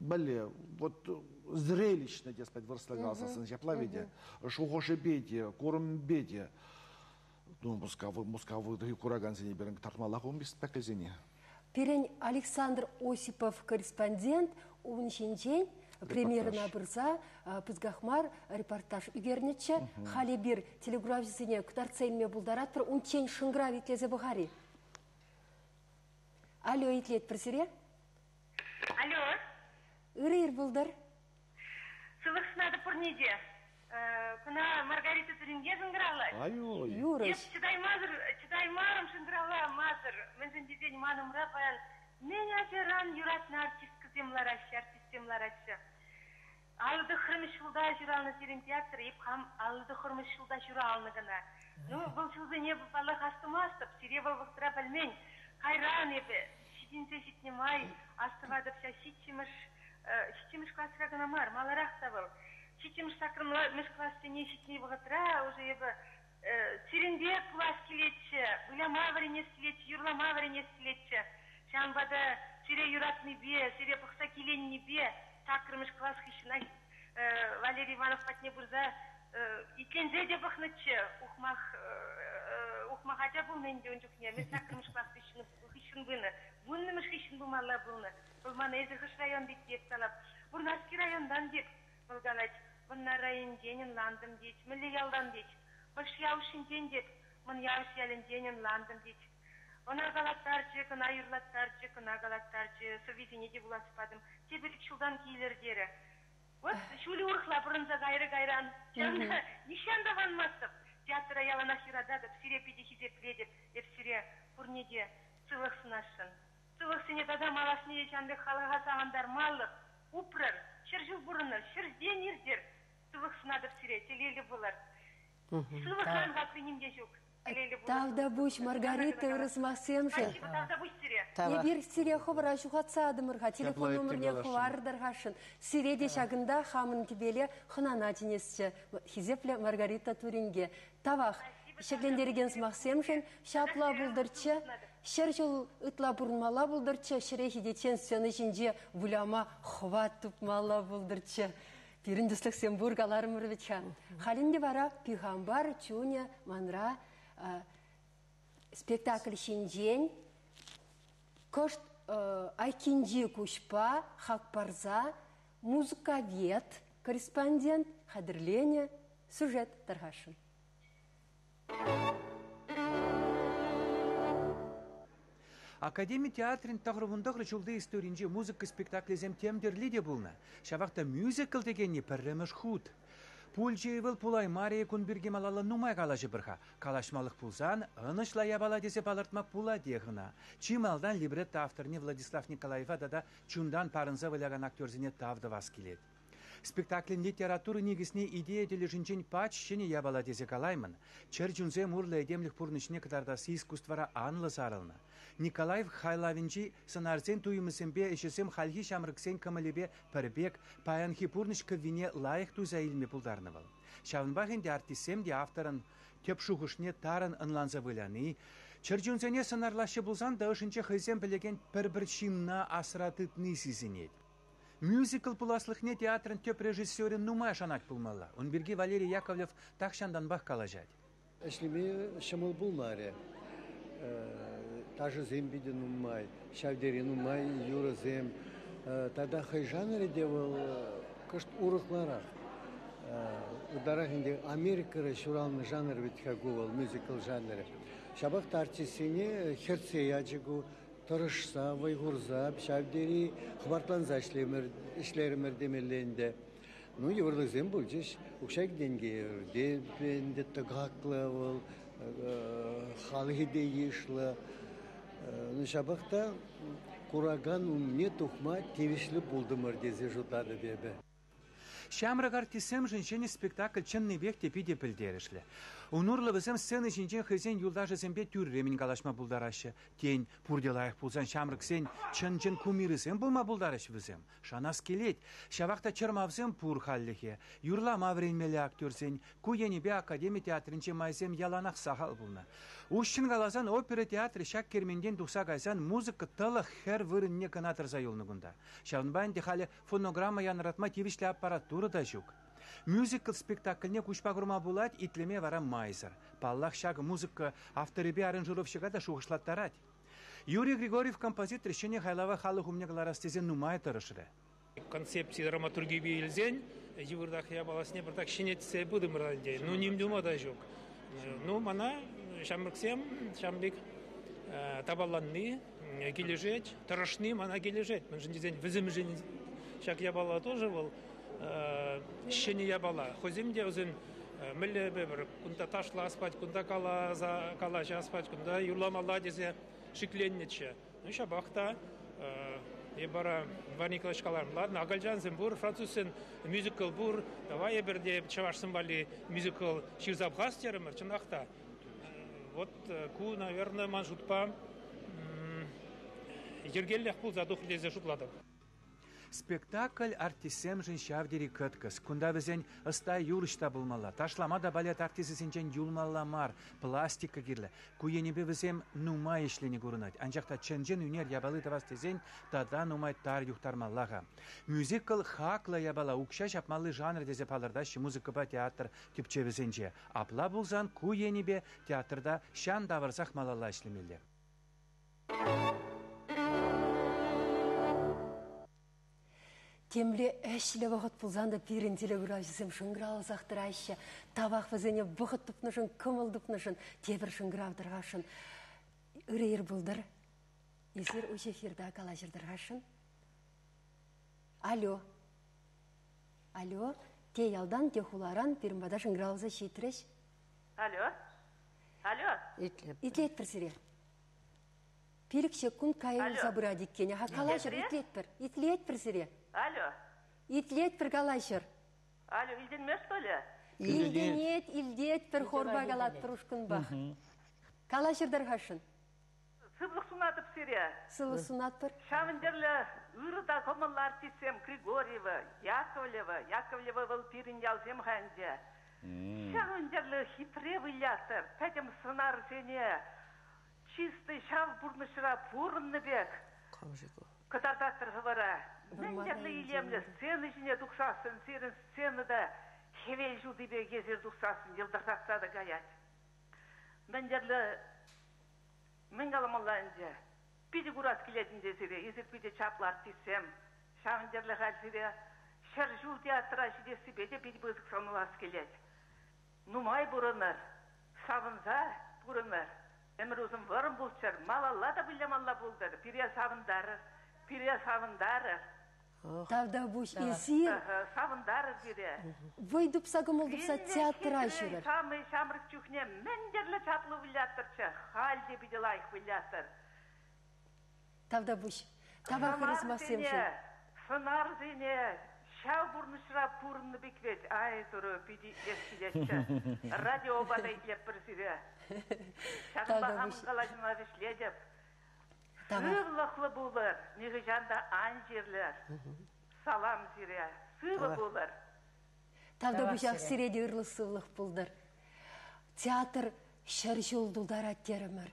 Мӗнле, вот зрелищно тес пать вырӑсла каласассӑн ҫапла ведь. Шухӑшӗпе те, курӑмӗпе те. Ну, Мускав, Мускав куракансене пирӗн кӑтартмаллах ун спектакльсене. Пирӗн Александр Осипов корреспондент ун ҫинчен премьерӑна пырса пысӑках мар репортаж ӳкернӗччӗ. Халь эпир телеграфҫӑсене кӑтартса илме пултаратпӑр. Унччен шӑнкӑрав итлесе пӑхар-и? Алло, итлетпӗр сире. Алло. Ырӑ ир пултӑр. Сывлӑх сунатӑп пурне те. Кӑна Маргарита Туринге шӑнкӑравлать. Ай-ой. Юрӑҫ. Эп чӑтаймасӑр, чӑтаймарӑм шӑнкӑравламасӑр. Мӗншӗн тесен ман умра паян мӗн ачаран юратнӑ артисткӑсем лараҫҫӗ, артистсем лараҫҫӗ. 59 ҫулта ҫуралнӑ сирӗн театр, эп хам 59 ҫулта ҫуралнӑ кӑна. Ну, вӑл ҫулсене паллах астумастӑп, сире вӑл вӑхӑтра пӗлмен. Кайран эпӗ ҫитӗнсе ҫитнӗ май астӑватӑп ҫав ҫиччӗмӗш ҫиччӗмӗш класра кӑна мар, маларах та вӑл. Ҫиччӗмӗш саккӑрмӗш классене ҫитнӗ вӑхӑтра уже эпӗ сирӗнпе пулас килетчӗ, выляма вӗренес килетчӗ, юрлама вӗренес килетчӗ. Ҫавӑнпа та сире юратнипе, сире пӑхса киленнипе саккӑрмӗш класс хыҫҫӑнах Валерий Иванов патне пырса итленсе те пӑхнӑччӗ. Ухмах ухмах ача пулнӑ ӗнтӗ ун чухне. Мӗн саккӑрмӗш класс хыҫҫӑн хыҫҫӑн пынӑ. Вуннӑмӗш хыҫҫӑн пымалла пулнӑ. Вӑл мана эсӗ хӑш районти тет калап. Вурнарский районтан тет. Вӑл калать, Вӑрнар районӗнчен ӑнлантӑм тет. Мӗнле ялтан тет. Хӑш Явӑшӗнчен тет. Мӑн Явӑш ялӗнчен ӑнлантӑм тет. Ӑна калаттарчӗ, кӑна юрлаттарчӗ, кӑна калаттарчӗ, сӑввисене те вуласа патӑм. Тепӗр ик ҫултан килӗр терӗ. Вот ҫулӗ урӑхла пӑрӑнса кайрӗ кайран. Ҫавна нихҫан та манмастӑп. Театра яланах юрататӑп, сире питӗ хисеплетӗп. Эп сире пурне те сывлӑх сунасшӑн. Сывлӑхсене тата малашне те ҫавӑн пек халӑха савӑнтармалӑх упрӑр, ҫӗршыв пурӑнӑр, ҫӗртен иртӗр. Сывлӑх сунатӑп сире, телейлӗ пулӑр. Сывлӑхран хакли ним те ҫук. Телейлӗ пулӑр. Тавтапуҫ, Маргарита, ырӑ сӑмахсемшӗн. Спасибо, тавтапуҫ сире. Эпир сире хӑвӑра ҫухатса атӑмӑр-ха, телефон номерне хӑвартӑр-хашӑн. Сире те ҫакӑнта хамӑн тӗпеле хӑнана чӗнесчӗ, хисеплӗ Маргарита Туринге. Тавах ҫӗклентерекен сӑмахсемшӗн ҫапла пултӑрччӗ. Ҫӗр ҫул ытла пурӑнмалла пултӑрччӗ, ҫӗре ҫитиччен сцена ҫинче выляма хӑват тупмалла пултӑрччӗ. Пирӗн тӗслӗхсем пур каларӑмӑр вӗт-ха. Халь ӗнтӗ вара Пихампар чунӗ манра спектакль ҫинчен кӑшт айккинчи куҫпа хак парса музыковед корреспондент хатӗрленӗ сюжет тархасшӑн. Академи театрӗн тӑхӑрвун-тӑхӑр ҫулти историнче музыка спектаклӗсем тем тӗрли те пулнӑ. Ҫавах та мюзикл текенни пӗрремӗш хут. Пулчӗ-и вӑл, пулаймарӗ-и кун пирки малалла нумай калаҫӑпӑр-ха. Калаҫмалӑх пулсан ӑнӑҫлӑ япала тесе палӑртма пулатех ӑна. Чи малтан либретто авторне Владислав Николаева тата чунтан парӑнса вылякан актерсене тав тӑвас килет. Спектаклӗн литература никӗсне идея тӗлӗшӗнчен пач ҫӗнӗ япала тесе калаймӑн. Чӗр чунсем урлӑ этемлӗх пурнӑҫне кӑтартасси искусствӑра анлӑ сарӑлнӑ. Николаев хайлавӗнчи сӑнарсен туйӑмӗсемпе ӗҫӗсем хальхи ҫамрӑксен кӑмӑлӗпе пӗр пек, паянхи пурнӑҫ кӗввине лайӑх туйса илме пултарнӑ вӑл. Ҫавӑнпах ӗнтӗ артистсем те авторӑн тӗп шухӑшне тарӑн ӑнланса выляни, чӗрчунсене сӑнарлаҫҫӗ пулсан та ӑшӗнче хӑйсем пӗлекен пӗр-пӗр ҫынна асра тытни сисӗнет. Мюзикл пуласлӑхне театрӑн тӗп режиссерӗ нумай шанать пулмалла. Ун пирки Валерий Яковлев тахҫантанпах калаҫать. Ӗҫлеме ҫӑмӑл пулмарӗ. Ташӑсем питӗ нумай, ҫав тери нумай юрӑсем. Тата хӑй жанрӗ те вӑл кӑшт урӑхларах. Ытларах ӗнтӗ Америкӑра ҫуралнӑ жанр вӗт-ха ку вӑл, мюзикл жанрӗ. Ҫапах та артистсене хӗртсе ячӗ ку. Тӑрӑшса, вӑй хурса, ҫав тери хӑпартланса ӗҫлерӗмӗр темелле ӗнтӗ. Ну, йывӑрлӑхсем пулчӗҫ. Укҫа-тенкӗ ӗнтӗ тӑкаклӑ вӑл, халӑхӗ те йышлӑ. Ну, ҫапах та куракан умне тухма тивӗҫлӗ пултӑмӑр тесе шутлатӑп эпӗ. Ҫамрӑк артистсемшӗн ҫӗнӗ спектакль чӑннипех те питӗ пӗлтерӗшлӗ. Ун урлӑ вӗсем сцена ҫинчен хӑйсен юлташӗсемпе тӳрремӗн калаҫма пултараҫҫӗ. Тен, пурте лайӑх пулсан ҫамрӑксен чӑн-чӑн кумирӗсем пулма пултарӗҫ вӗсем. Шанас килет. Ҫавах та чӑрмавсем пур хальлӗхе. Юрлама вӗренмелле актерсен. Ку енӗпе академи театрӗнче майсем яланах сахал пулнӑ. Уҫҫӑн каласан, опера театрӗ ҫак керментен тухса кайсан музыка тӑлӑх хӗр вырӑнне кӑна тӑрса юлнӑ кунта. Ҫавӑнпа ӗнтӗ халӗ фонограмма янӑратма тивӗҫлӗ аппаратура та ҫук. Мюзикл спектакльне куҫпа курма пулать, итлеме вара майсӑр. Паллах, ҫакӑ музыка авторӗпе аранжировщика та шухӑшлаттарать. Юрий Григорьев композитор ҫӗнӗ хайлава халӑх умне кӑларас тесе нумай тӑрӑшрӗ. Концепци драматургипе илсен йывӑртах япаласене пӑртак ҫӗнетсе пытӑмӑр ӗнтӗ. Ну, ним тума та ҫук. Ну, мана ҫамрӑксем ҫавӑн пек тапаланни килӗшет, тӑрӑшни мана килӗшет. Мӗншӗн тесен вӗсемшӗн ҫак япала тоже вӑл ҫӗнӗ япала. Хӑйсем те вӗсем мӗнле пӗр кунта ташлас пать, кунта калаҫас пать, кунта юрламалла тесе шикленнӗччӗ. Ну, ҫапах та эп вара Иван Николаевич каларӑм, ладно, акӑлчансем пур, французсен мюзикл пур, давай эпир те чӑвашсем валли мюзикл ҫырса пӑхас терӗмӗр, чӑнах та. Вот ку, наверное, ман шутпа йӗркеллех пулса тухрӗ тесе шутлатӑп. Спектакль артистсемшӗн ҫав тери кӑткӑс. Кунта вӗсен ӑста юрӑҫ та пулмалла, ташлама та балет артисчӗсенчен юлмалла мар, пластика кирлӗ. Ку енӗпе вӗсем нумай ӗҫлени курӑнать. Анчах та чӑн-чӑн ӳнер япали тӑвас тесен тата нумай тар юхтармалла-ха. Мюзикл хаклӑ япала, укҫа ҫапмалли жанр тесе палӑртаҫҫӗ музыкӑпа театр тӗпчевӗсенче. Апла пулсан ку енӗпе театрта ҫан тавӑрсах малалла ӗҫлемелле. Темле ӗҫлӗ вӑхӑт пулсан та пирӗн телекуравҫӑсем шӑнкӑравласах тӑраҫҫӗ. Тавах вӗсене вӑхӑт тупнӑшӑн, кӑмӑл тупнӑшӑн, тепӗр шӑнкӑрав тӑрхасшӑн. Ырӑ ир пултӑр. Эсир уҫӑ эфирта калаҫӑр тӑрхасшӑн. Алло. Алло. Те ялтан, те хуларан пирӗн пата шӑнкӑравласа ҫитрӗҫ. Алло. Алло. Итлетпӗр сире. Пилӗк ҫеккунт кая юлса пырать иккен. Аха, калаҫӑр, итлетпӗр. Итлетпӗр сире. Алло. Итлетпӗр, калаҫӑр. Алло, илтӗнмест что ли? Илтӗнет, илтетпӗр, хорпа калатпӑр ушкӑнпа. Калаҫӑр тархасшӑн. Сывлӑх сунатӑп сире. Сывлӑх сунатпӑр. Ҫавӑн тӗрлӗ ырӑ та кӑмӑллӑ артистсем Григорьева, Яковлева, Яковлева вӑл пирӗн ялсем-ха ӗнтӗ. Ҫавӑн тӗрлӗ хитре вылятӑр, пӗтӗм сӑнарсене чистый ҫав пурнӑҫра пурӑннӑ пек кӑтартатӑр хӑвӑра. Мӗн тӗрлӗ илемлӗ сцена ҫине тухсассӑн сирӗн сцена та хӗвел ҫути пек эсир тухсассӑн йӑлтӑртатса та каять. Мӗн тӗрлӗ Мӗн каламалла ӗнтӗ? Питӗ курас килет ӗнтӗ сире. Эсир питӗ чаплӑ артистсем. Ҫавӑн тӗрлӗ халь сире 100 ҫул театра ҫитессипе те питӗ пысӑк сӑнлас килет. Нумай пурӑнӑр, савӑнса пурӑнӑр. Ӗмӗр усӑм вӑрӑм пулччӑр, малалла та вылямалла пултӑр. Пире савӑнтарӑр, пире савӑнтарӑр. Тавтапуҫ эсир. Савӑнтарӑр пире. Вӑй тупса, кӑмӑл тупса театра ҫӳрӗр. Самый ҫамрӑк чухне мӗн тӗрлӗ чаплӑ выляттӑрччӗ, халь те питӗ лайӑх выляттӑр. Тавтапуҫ. Тавах ырӑ сӑмахсемшӗн. Сӑнарсене ҫав пурнӑҫра пурӑннӑ пек вӗт. Ай, турӑ, питӗ итлес килетчӗ. Радиопа та итлетпӗр сире. Ҫакӑнпа хамӑн калаҫӑва вӗҫлетӗп. Сывлӑхлӑ пулӑр, нихӑҫан та ан чирлӗр. Салам сире, сывӑ пулӑр. Тавтапуҫах сире те ырлӑх-сывлӑх пултӑр. Театр 100 ҫул тултарать терӗмӗр.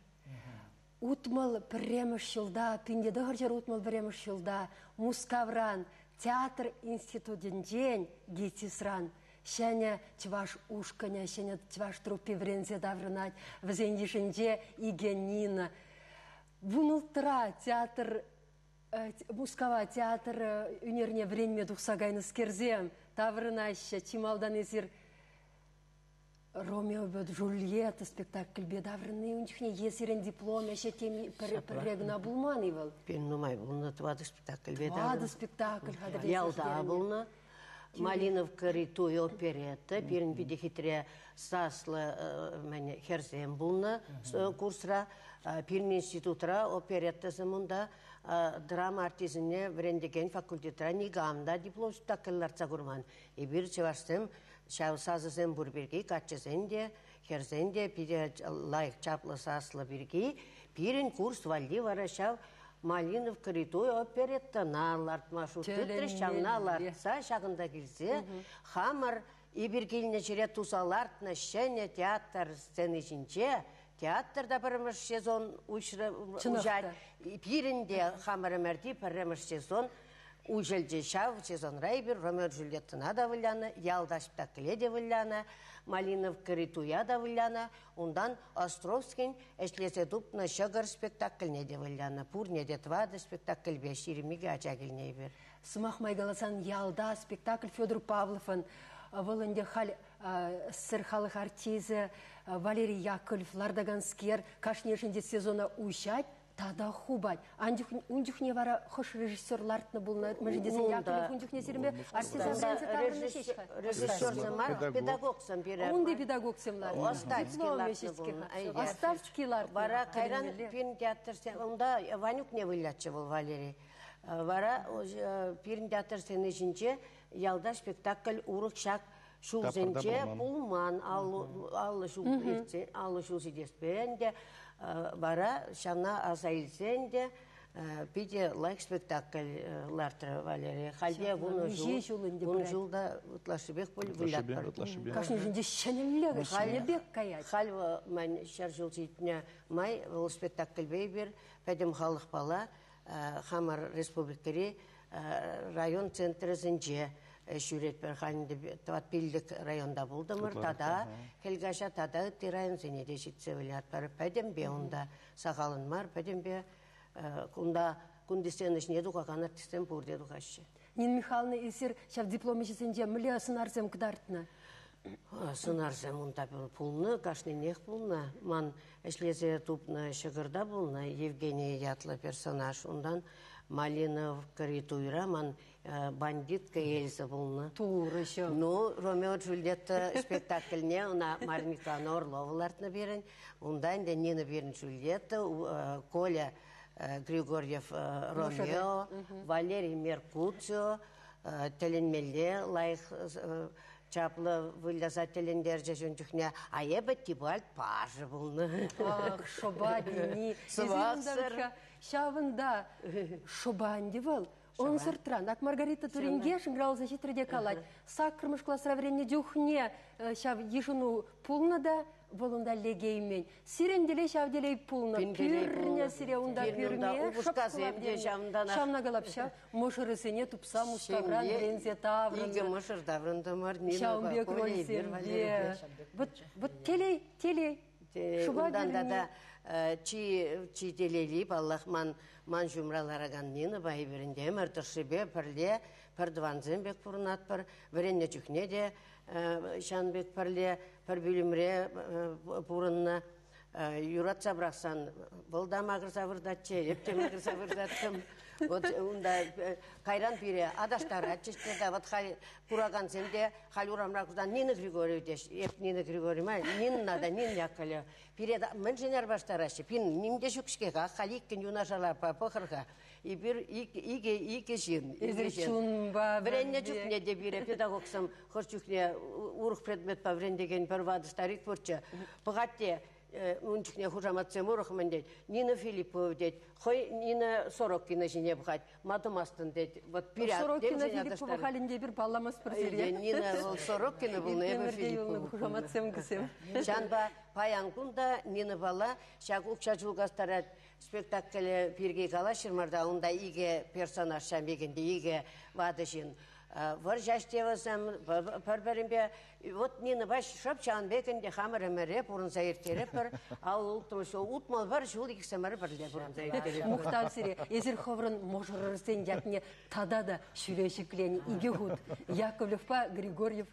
61-мӗш ҫулта, 1961-мӗш ҫулта Мускавран театр институтӗнчен ГИТИСран ҫӗнӗ чӑваш ушкӑнӗ, ҫӗнӗ чӑваш труппи вӗренсе таврӑнать. Вӗсен йышӗнче икӗ Нина. 16-ра театр Мускава театр ӳнерне вӗренме тухса кайнӑскерсем таврӑнаҫҫӗ. Чи малтан эсир Ромео Джульетта спектакльпе таврӑнни ун чухне е сирӗн диплом ӗҫӗ теми пӗрре кӑна пулман-и вӑл? Пирӗн нумай пулнӑ, тӑватӑ спектакльпе Тӑватӑ спектакль хатӗрлесе Ялта пулнӑ. Малиновкӑри туй оперетта пирӗн питӗ хитре саслӑ мӗн хӗрсем пулнӑ курсра. Пирӗн институтра опереттӑсем унта драма артисене вӗрентекен факультетра никам та диплом спектакль лартса курман. Эпир чӑвашсем ҫав сасӑсем пур пирки каччӑсен те, хӗрсен те питӗ лайӑх чаплӑ саслӑ пирки пирӗн курс валли вара ҫав Малиновкӑри туй опереттӑна лартма шут тытрӗҫ. Ҫавна лартса ҫакӑнта килсе хамӑр эпир килнӗ ҫӗре туса лартнӑ ҫӗнӗ театр сцени ҫинче театрта пӗрремӗш сезон уҫать. Пирӗн те хамӑр ӗмӗрти пӗрремӗш сезон уҫӑлчӗ. Ҫав сезонра эпир Ромео Джульеттӑна та вылянӑ, Ялта спектакле те вылянӑ, Малиновкӑри туя та вылянӑ. Унтан Островскин ӗҫлесе тупнӑ ҫӑкӑр спектакльне те вылянӑ. Пурне те тӑватӑ спектакльпе 22 ача килнӗ эпир. Сӑмах май каласан, Ялта спектакль Федор Павловӑн вӑл ӗнтӗ халь СССР халӑх артисчӗ Валерий Яковлев лартаканскер кашнишӗн те сезона уҫать тата хупать. Ун чухне вара хӑш режиссер лартнӑ пулнӑ? Мӗншӗн тесен Яковлев ун чухне сирӗнпе артистсем вӗренсе таврӑннӑ ҫеҫ-ха. Режиссерсем мар, педагогсем пире. Унти педагогсем лартнӑ. Остальский лартнӑ пулнӑ. Остальский лартнӑ. Вара кайран пирӗн театрсем, унта Ванюкне вылятчӗ вӑл Валерий. Вара пирӗн театр сцени ҫинче ялта спектакль урӑх ҫак ҫулсенче пулман. 50 ҫул иртсе, 50 ҫул ҫитеспе ӗнтӗ. Вара ҫавна аса илсе ӗнтӗ питӗ лайӑх спектакль лартрӗ Валерий. Хальте 10 ҫул, 10 ҫул та ытлашшипех пуль вылятпӑр. Кашнишӗнче ҫӗнӗлле, ҫӗнӗ пек каять. Халь ман 100 ҫул ҫитнӗ май вӑл спектакльпе эпир пӗтӗм халӑхпала хамӑр республикӑри район центрӗсенче ҫӳретпӗр. Халь ӗнтӗ тӑват-пиллӗк районта пултӑмӑр. Тата хӗл каҫа тата ытти районсене те ҫитсе вылятпӑр. Пӗтӗмпе унта сахалӑн мар, пӗтӗмпе кунта кунти сцена ҫине тухакан артистсем пурте тухаҫҫӗ. Нина Михайловна, эсир ҫав диплом ӗҫӗсенче мӗнле сӑнарсем кӑтартнӑ? Сӑнарсем унта пулнӑ, кашнинех пулнӑ. Ман ӗҫлесе тупнӑ ҫӑкӑрта пулнӑ Евгений ятлӑ персонаж. Унтан Малиновкӑри туйра ман бандитка Эльза пулнӑ. Турӑҫӑм. Ну, Ромео Джульетта спектакльне ӑна Мария Николаевна Орлова лартнӑ пирӗн. Унта ӗнтӗ Нина пирӗн Джульетта, Коля Григорьев Ромео, Валерий Меркуцио тӗлӗнмелле лайӑх чаплӑ выляса тӗлӗнтерчӗҫ ун чухне. А эпӗ Тибальт пашӗ пулнӑ. Ах, шӑпа тени. Сӑмахсӑр. Ҫавӑнта шӑпа ӗнтӗ вӑл. Ӑнсӑртран. Ак Маргарита Туринге шӑнкӑравласа ҫитрӗ те калать. Саккӑрмӗш класра вӗреннӗ чухне ҫав йышӑну пулнӑ та вӑл унта лекеймен. Сирӗн телей ҫав телей пулнӑ. Пӳрнӗ сире унта пӳрме. Упӑшкасем те ҫавӑнтанах. Ҫавна калап ҫав. Мӑшӑрӗсене тупса Мускавран вӗренсе таврӑннӑ. Икӗ мӑшӑр таврӑнтӑмӑр. Ҫавӑн пек рольсемпе. Вот, вот телей, телей. Унтан тата чи, чи телейли, паллах, ман, ман ҫумра ларакан Нинӑпа эпир ӗнтӗ ӗмӗр тӑршшӗпе пӗрле пӗр тӑвансем пек пурӑнатпӑр. Вӗреннӗ чухне те ҫавӑн пек пӗрле пӗр пӳлӗмре пурӑннӑ. Юратса пӑрахсан вӑл та макӑрса выртатчӗ, эп те макӑрса выртаттӑм. Вот унта кайран пире аташтаратчӗҫ те та, вот халь куракансем те халь урамра курсан Нина Григорьева теҫ. Эп Нина Григорьева, Нина та Нина Яковлева. Пире мӗншӗн арпаштараҫҫӗ? Пин ним те ҫук-ҫке-ха, халь иккӗн юнашар пӑхӑр-ха. Эпир икӗ, икӗ ҫын. Эсир чунпа Вӗреннӗ чухне те пире педагогсем хӑш чухне урӑх предметпа вӗрентекен пӗр ватӑ старик пурччӗ. Пӑхать те, ун чухне хушаматсем урӑх мӗн тет. Нина Филиппова тет. Хӑй Нина Сорокина ҫине пӑхать. Ма тӑмастӑн тет. Вот пире Сорокина Филиппова халӗнче эпир палламастпӑр сире. Нина вӑл Сорокина пулнӑ, эпӗ Филиппова. Хушаматсем кӗсем. Ҫавӑнпа паян кун та Нинӑпала ҫак укҫа чулкастарать Спектакль пирки калаҫрӑмӑр та, унта икӗ персонаж ҫав пек ӗнтӗ, икӗ ватӑ ҫын. Вӑрҫаҫ те вӗсем пӗр-пӗринпе. Вот Нинӑпа шӑп ҫавӑн пек ӗнтӗ хамӑр ӗмӗре пурӑнса ирттеретпӗр. Ал улттӑмӗш ҫул, 61 ҫул иксӗмӗр пӗрле пурӑнса ирттеретпӗр. Мухтав сире. Эсир хӑвӑрӑн мӑшӑрӑрсен ятне тата та ҫӳле ҫӗкленӗ икӗ хут. Яковлевпа Григорьев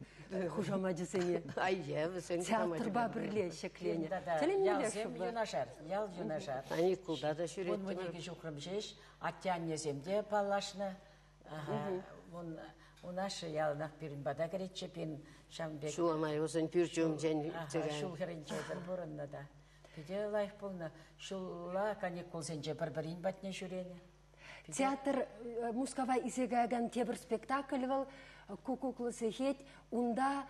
хушамачӗсене. Айе, вӗсен Театрпа пӗрле ҫӗкленӗ. Тӗлӗнмелле Ялсем юнашар, ял юнашар. Каникулта та ҫӳреттӗмӗр. 12 ҫухрӑм ҫеҫ. Атте-аннесем те паллашнӑ. Ун ашшӗ яланах пирӗн пата кӗретчӗ, пин ҫавӑн пек. Ҫула май вӗсен пӳрчӗ умӗнчен Ҫул хӗрринче пӗр пурӑннӑ та. Питӗ лайӑх пулнӑ. Ҫулла каникулсенче пӗр-пӗрин патне ҫӳренӗ. Театр Мускава илсе каякан тепӗр спектакль вӑл Кукуклӑ сехет. Унта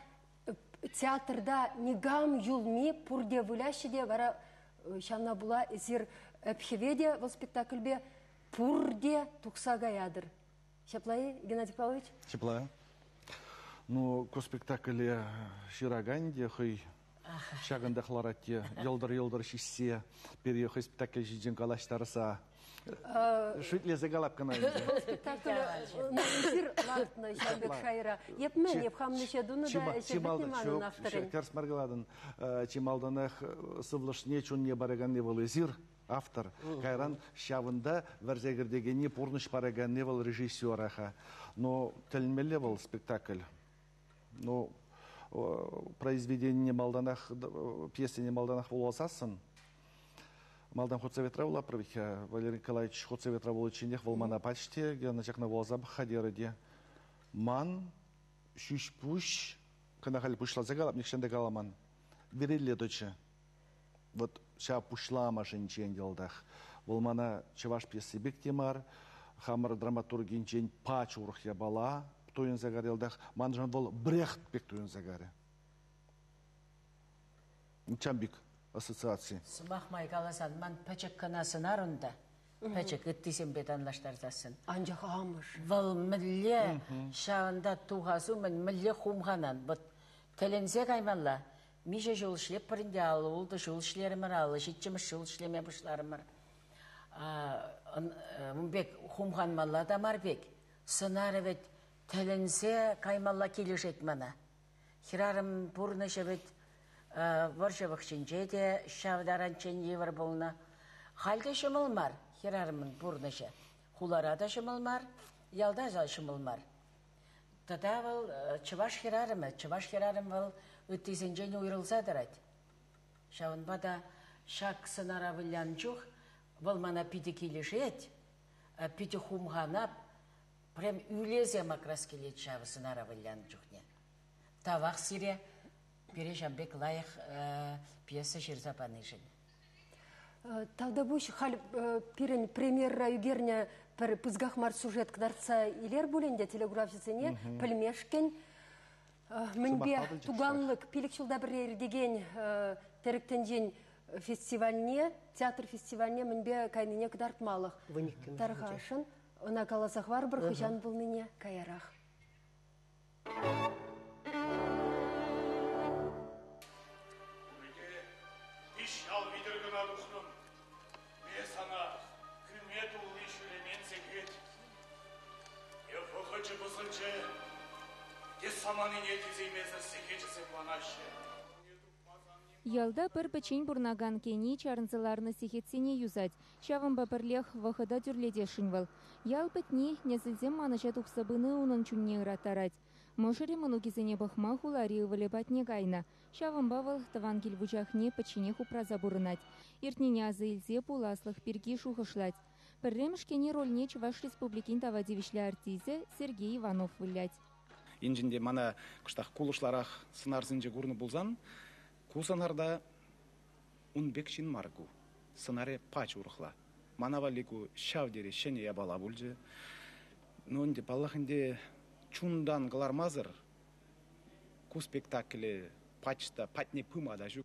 театрта никам юлми пурте выляҫҫӗ те вара ҫавна пула эсир Ӗпхӗве те вӑл спектакльпе пурте тухса каятӑр. Ҫапла-и, Геннадий Павлович? Ҫапла. Ну, ку спектакле ҫыракан те хӑй ҫакӑнтах ларать те йӑлтӑр-йӑлтӑр ҫиҫсе пире хӑй спектакль ҫинчен калаҫтарса шӳтлесе калап кӑна ӗнтӗ. Спектакль эсир лартнӑ ҫав пек шайра. Эп мӗн, эп хам ӗҫе тунӑ та ӗҫе пӗтнӗ манӑн авторӗн. Тӗрӗс мар калатӑн. Чи малтанах сывлӑшне, чунне параканни вӑл эсир, автор. Кайран ҫавӑнта вӗрсе кӗртекенни, пурнӑҫ параканни вӑл режиссера-ха. Но тӗлӗнмелле вӑл спектакль. Ну, произведенине малтанах, пьесине малтанах вуласассӑн, малтан худсоветра вулапӑр вӗт-ха. Валерий Николаевич худсоветра вуличченех вӑл мана пачӗ те, ӑна ҫакна вуласа пӑх-ха терӗ те. Ман ҫӳҫ-пуҫ, кӑна халь пуҫласа калап, нихҫан та каламан, вирелле тӑчӗ. Вот ҫав пуҫламӑшӗнчен йӑлтах. Вӑл мана чӑваш пьеси пек те мар, хамӑр драматургинчен пач урӑх япала туйӑнса карӗ йӑлтах. Маншӑн вӑл Брехт пек туйӑнса карӗ. Чам пек ассоциаци. Сӑмах май каласан, ман пӗчӗк кӑна сӑнар унта. Пӗчӗк ыттисемпе танлаштарсассӑн. Анчах амӑш. Вӑл мӗнле ҫавӑнта тухас умӗн мӗнле хумханан. Вот тӗлӗнсе каймалла. Миҫе ҫул ӗҫлетпӗр ӗнтӗ, 56 ҫул ӗҫлерӗмӗр, 57-мӗш ҫул ӗҫлеме пуҫларӑмӑр. Ун пек хумханмалла та мар пек. Сӑнарӗ вӗт тӗлӗнсе каймалла килӗшет мана. Хӗрарӑм пурнӑҫӗ вӗт вӑрҫӑ вӑхӑчӗнче те ҫав таранччен йывӑр пулнӑ. Халь те ҫӑмӑл мар хӗрарӑмӑн пурнӑҫӗ. Хулара та ҫӑмӑл мар, ялта та ҫӑмӑл мар. Тата вӑл чӑваш хӗрарӑмӗ. Чӑваш хӗрарӑм вӑл ыттисенчен уйрӑлса тӑрать. Ҫавӑнпа та ҫак сӑнара вылянӑ чух вӑл мана питӗ килӗшет, питӗ хумханап, прям ӳлесе макрас килет ҫав сӑнара вылянӑ чухне. Тавах сире, пире ҫав пек лайӑх пьеса ҫырса панишӗн. Тавтапуҫ халь пирӗн премьерра ӳкернӗ пӗр пысӑках мар сюжет кӑтартса илер пулин те телекуравҫӑсене пӗлмешкӗн мӗнпе туганлык пилӗк ҫулта пӗрре иртекен тӗрӗк тӗнчин фестивальне, театр фестивальне мӗнпе кайнине кӑтартмалӑх. Тархасшӑн ӑна каласа хӑварӑпӑр хӑҫан пулнине каярах. Виҫ ял витӗр кӑна тухрӑм. Ме сана хӳме тулли ҫӳремен сехет. Е вӑхӑчӗ пӑсӑлчӗ, те саманине тӳсеймесӗр сехечӗсем ванаҫҫӗ. Ялта пӗр пӗччен пурӑнакан Кени чарӑнса ларнӑ сехетсене юсать. Ҫавӑнпа пӗрлех вӑхӑта тӳрлетесшӗн вӑл. Ял пӗтни, несӗлсем манӑҫа тухса пыни унӑн чунне ыраттарать. Мӑшӑрӗ мӑнукӗсене пӑхма хулари ывӑлӗ патне кайнӑ. Ҫавӑнпа вӑл тӑван кил вучахне пӗчченех упраса пурӑнать. Иртнине аса илсе пуласлӑх пирки шухӑшлать. Пӗрремӗш Кени рольне Чӑваш Республикин тава тивӗҫлӗ артисчӗ Сергей Иванов вылять. Енчен те мана кӑштах кулӑшларах сӑнарсенче курнӑ пулсан, ку сӑнарта ун пек ҫын мар ку. Сӑнарӗ пач урӑхла. Мана валли ку ҫав тери ҫӗнӗ япала пулчӗ. Ну, ӗнтӗ, паллах ӗнтӗ, чунтан кӑлармасӑр ку спектакле пач та патне пыма та ҫук.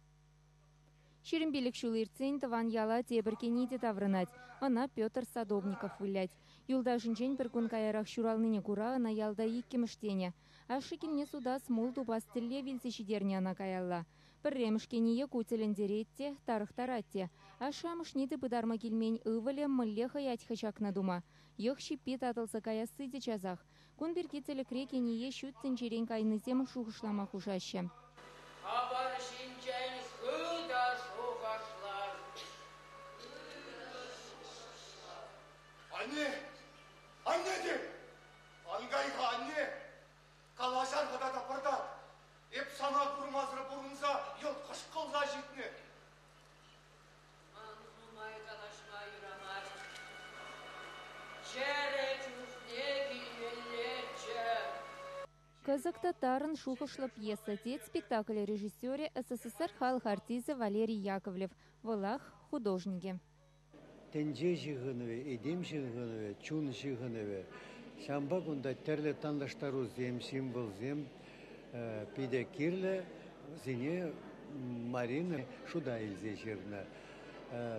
25 ҫул иртсен тӑван яла тепӗр Кени те таврӑнать. Ӑна Петр Садовников вылять. Юлташӗнчен пӗр кун каярах ҫуралнине кура ӑна ялта иккӗмӗш тенӗ. Ашшӗ килне сутас, мул тупас тӗллев илсе ҫитернӗ ӑна каялла. Пӗрремӗш Кение ку тӗлӗнтерет те, тарӑхтарать те. Ашшӗ-амӑшне те пытарма килмен ывӑлӗ мӗнле хӑять-ха ҫакна тума? Йӑх ҫиппи татӑлса каясси те часах. Кун пирки тӗлӗкре Кение ҫут тӗнчерен кайнисем шухӑшлама хушаҫҫӗ. Хӑвӑр ҫинчен хытӑ шухӑшлӑр. Анне! Анне те! Ан кай-ха, анне! Калаҫар-ха тата пӑртак. Эп сана курмасӑр пурӑнса йӑлт хӑшкӑлса ҫитнӗ. Ман нумай калаҫма юрамасть. Чӗрӗ чухне килмеллеччӗ. Кӑсӑк та тарӑн шухӑшлӑ пьеса, тет спектакль режиссерӗ, СССР халӑх артисчӗ Валерий Яковлев. Вӑлах художникӗ. Тӗнче ҫыхӑнӑвӗ, этем ҫыхӑнӑвӗ, чун ҫыхӑнӑвӗ. Ҫавӑнпа кунта тӗрлӗ танлаштарусем, символсем питӗ кирлӗ. Вӗсене Марина шута илсе ҫырнӑ.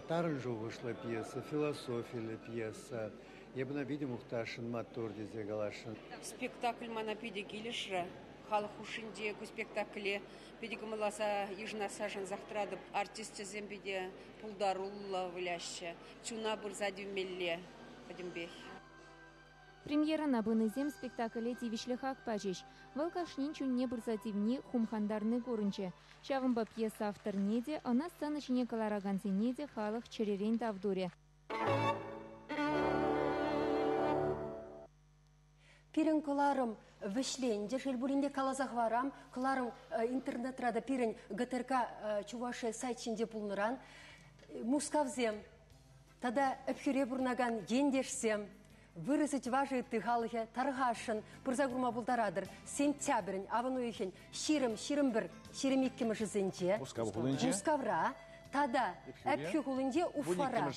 Тарӑн шухӑшлӑ пьеса, философиллӗ пьеса. Эп ӑна питӗ мухтасшӑн, маттур тесе каласшӑн. Спектакль мана питӗ килӗшрӗ. Халӑх хушшинче ку спектакле питӗ кӑмӑлласа йышӑнасса шансах тӑратӑп. Артисчӗсем питӗ пултаруллӑ выляҫҫӗ. Чуна пырса тивмелле пӗтӗмпех. Премьерӑна пынисем спектакле тивӗҫлӗ хак пачӗҫ. Вӑл кашнин чунне пырса тивни хумхантарни курӑнчӗ. Ҫавӑнпа пьеса авторне те, ӑна сцена ҫине кӑларакансене те халӑх чӗререн тав турӗ. Пирӗн кӑларӑм вӗҫленчӗ, шел пулин те каласа хӑварам. Кӑларӑм интернетра та пирӗн ГТРК Чувашия сайт ҫинче пулнӑран Мускавсем тата Ӗпхӳре пурӑнакан ентешсем, вырӑсӗ, чӑвашӗ, ытти халӑхӗ тархасшӑн пырса курма пултаратӑр. Сентябрӗн, авӑн уйӑхӗн 20, 21, 22-мӗшӗсенче Мускав хулинче, Мускавра тата Ӗпхӳ хулинче Уфара.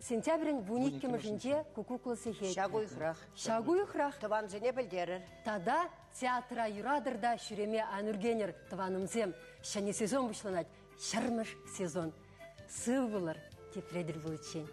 Сентябрӗн 12-мӗшӗнче куккуклӑ сехет. Ҫак уйӑхрах. Ҫак уйӑхрах. Тӑвансене пӗлтерӗр. Тата театра юратӑр та ҫӳреме ан ӳркенӗр, тӑванӑмсем. Ҫӗнӗ сезон пуҫланать. Ҫӗрмӗш сезон. Сыв пулӑр, тепре тӗл пуличчен.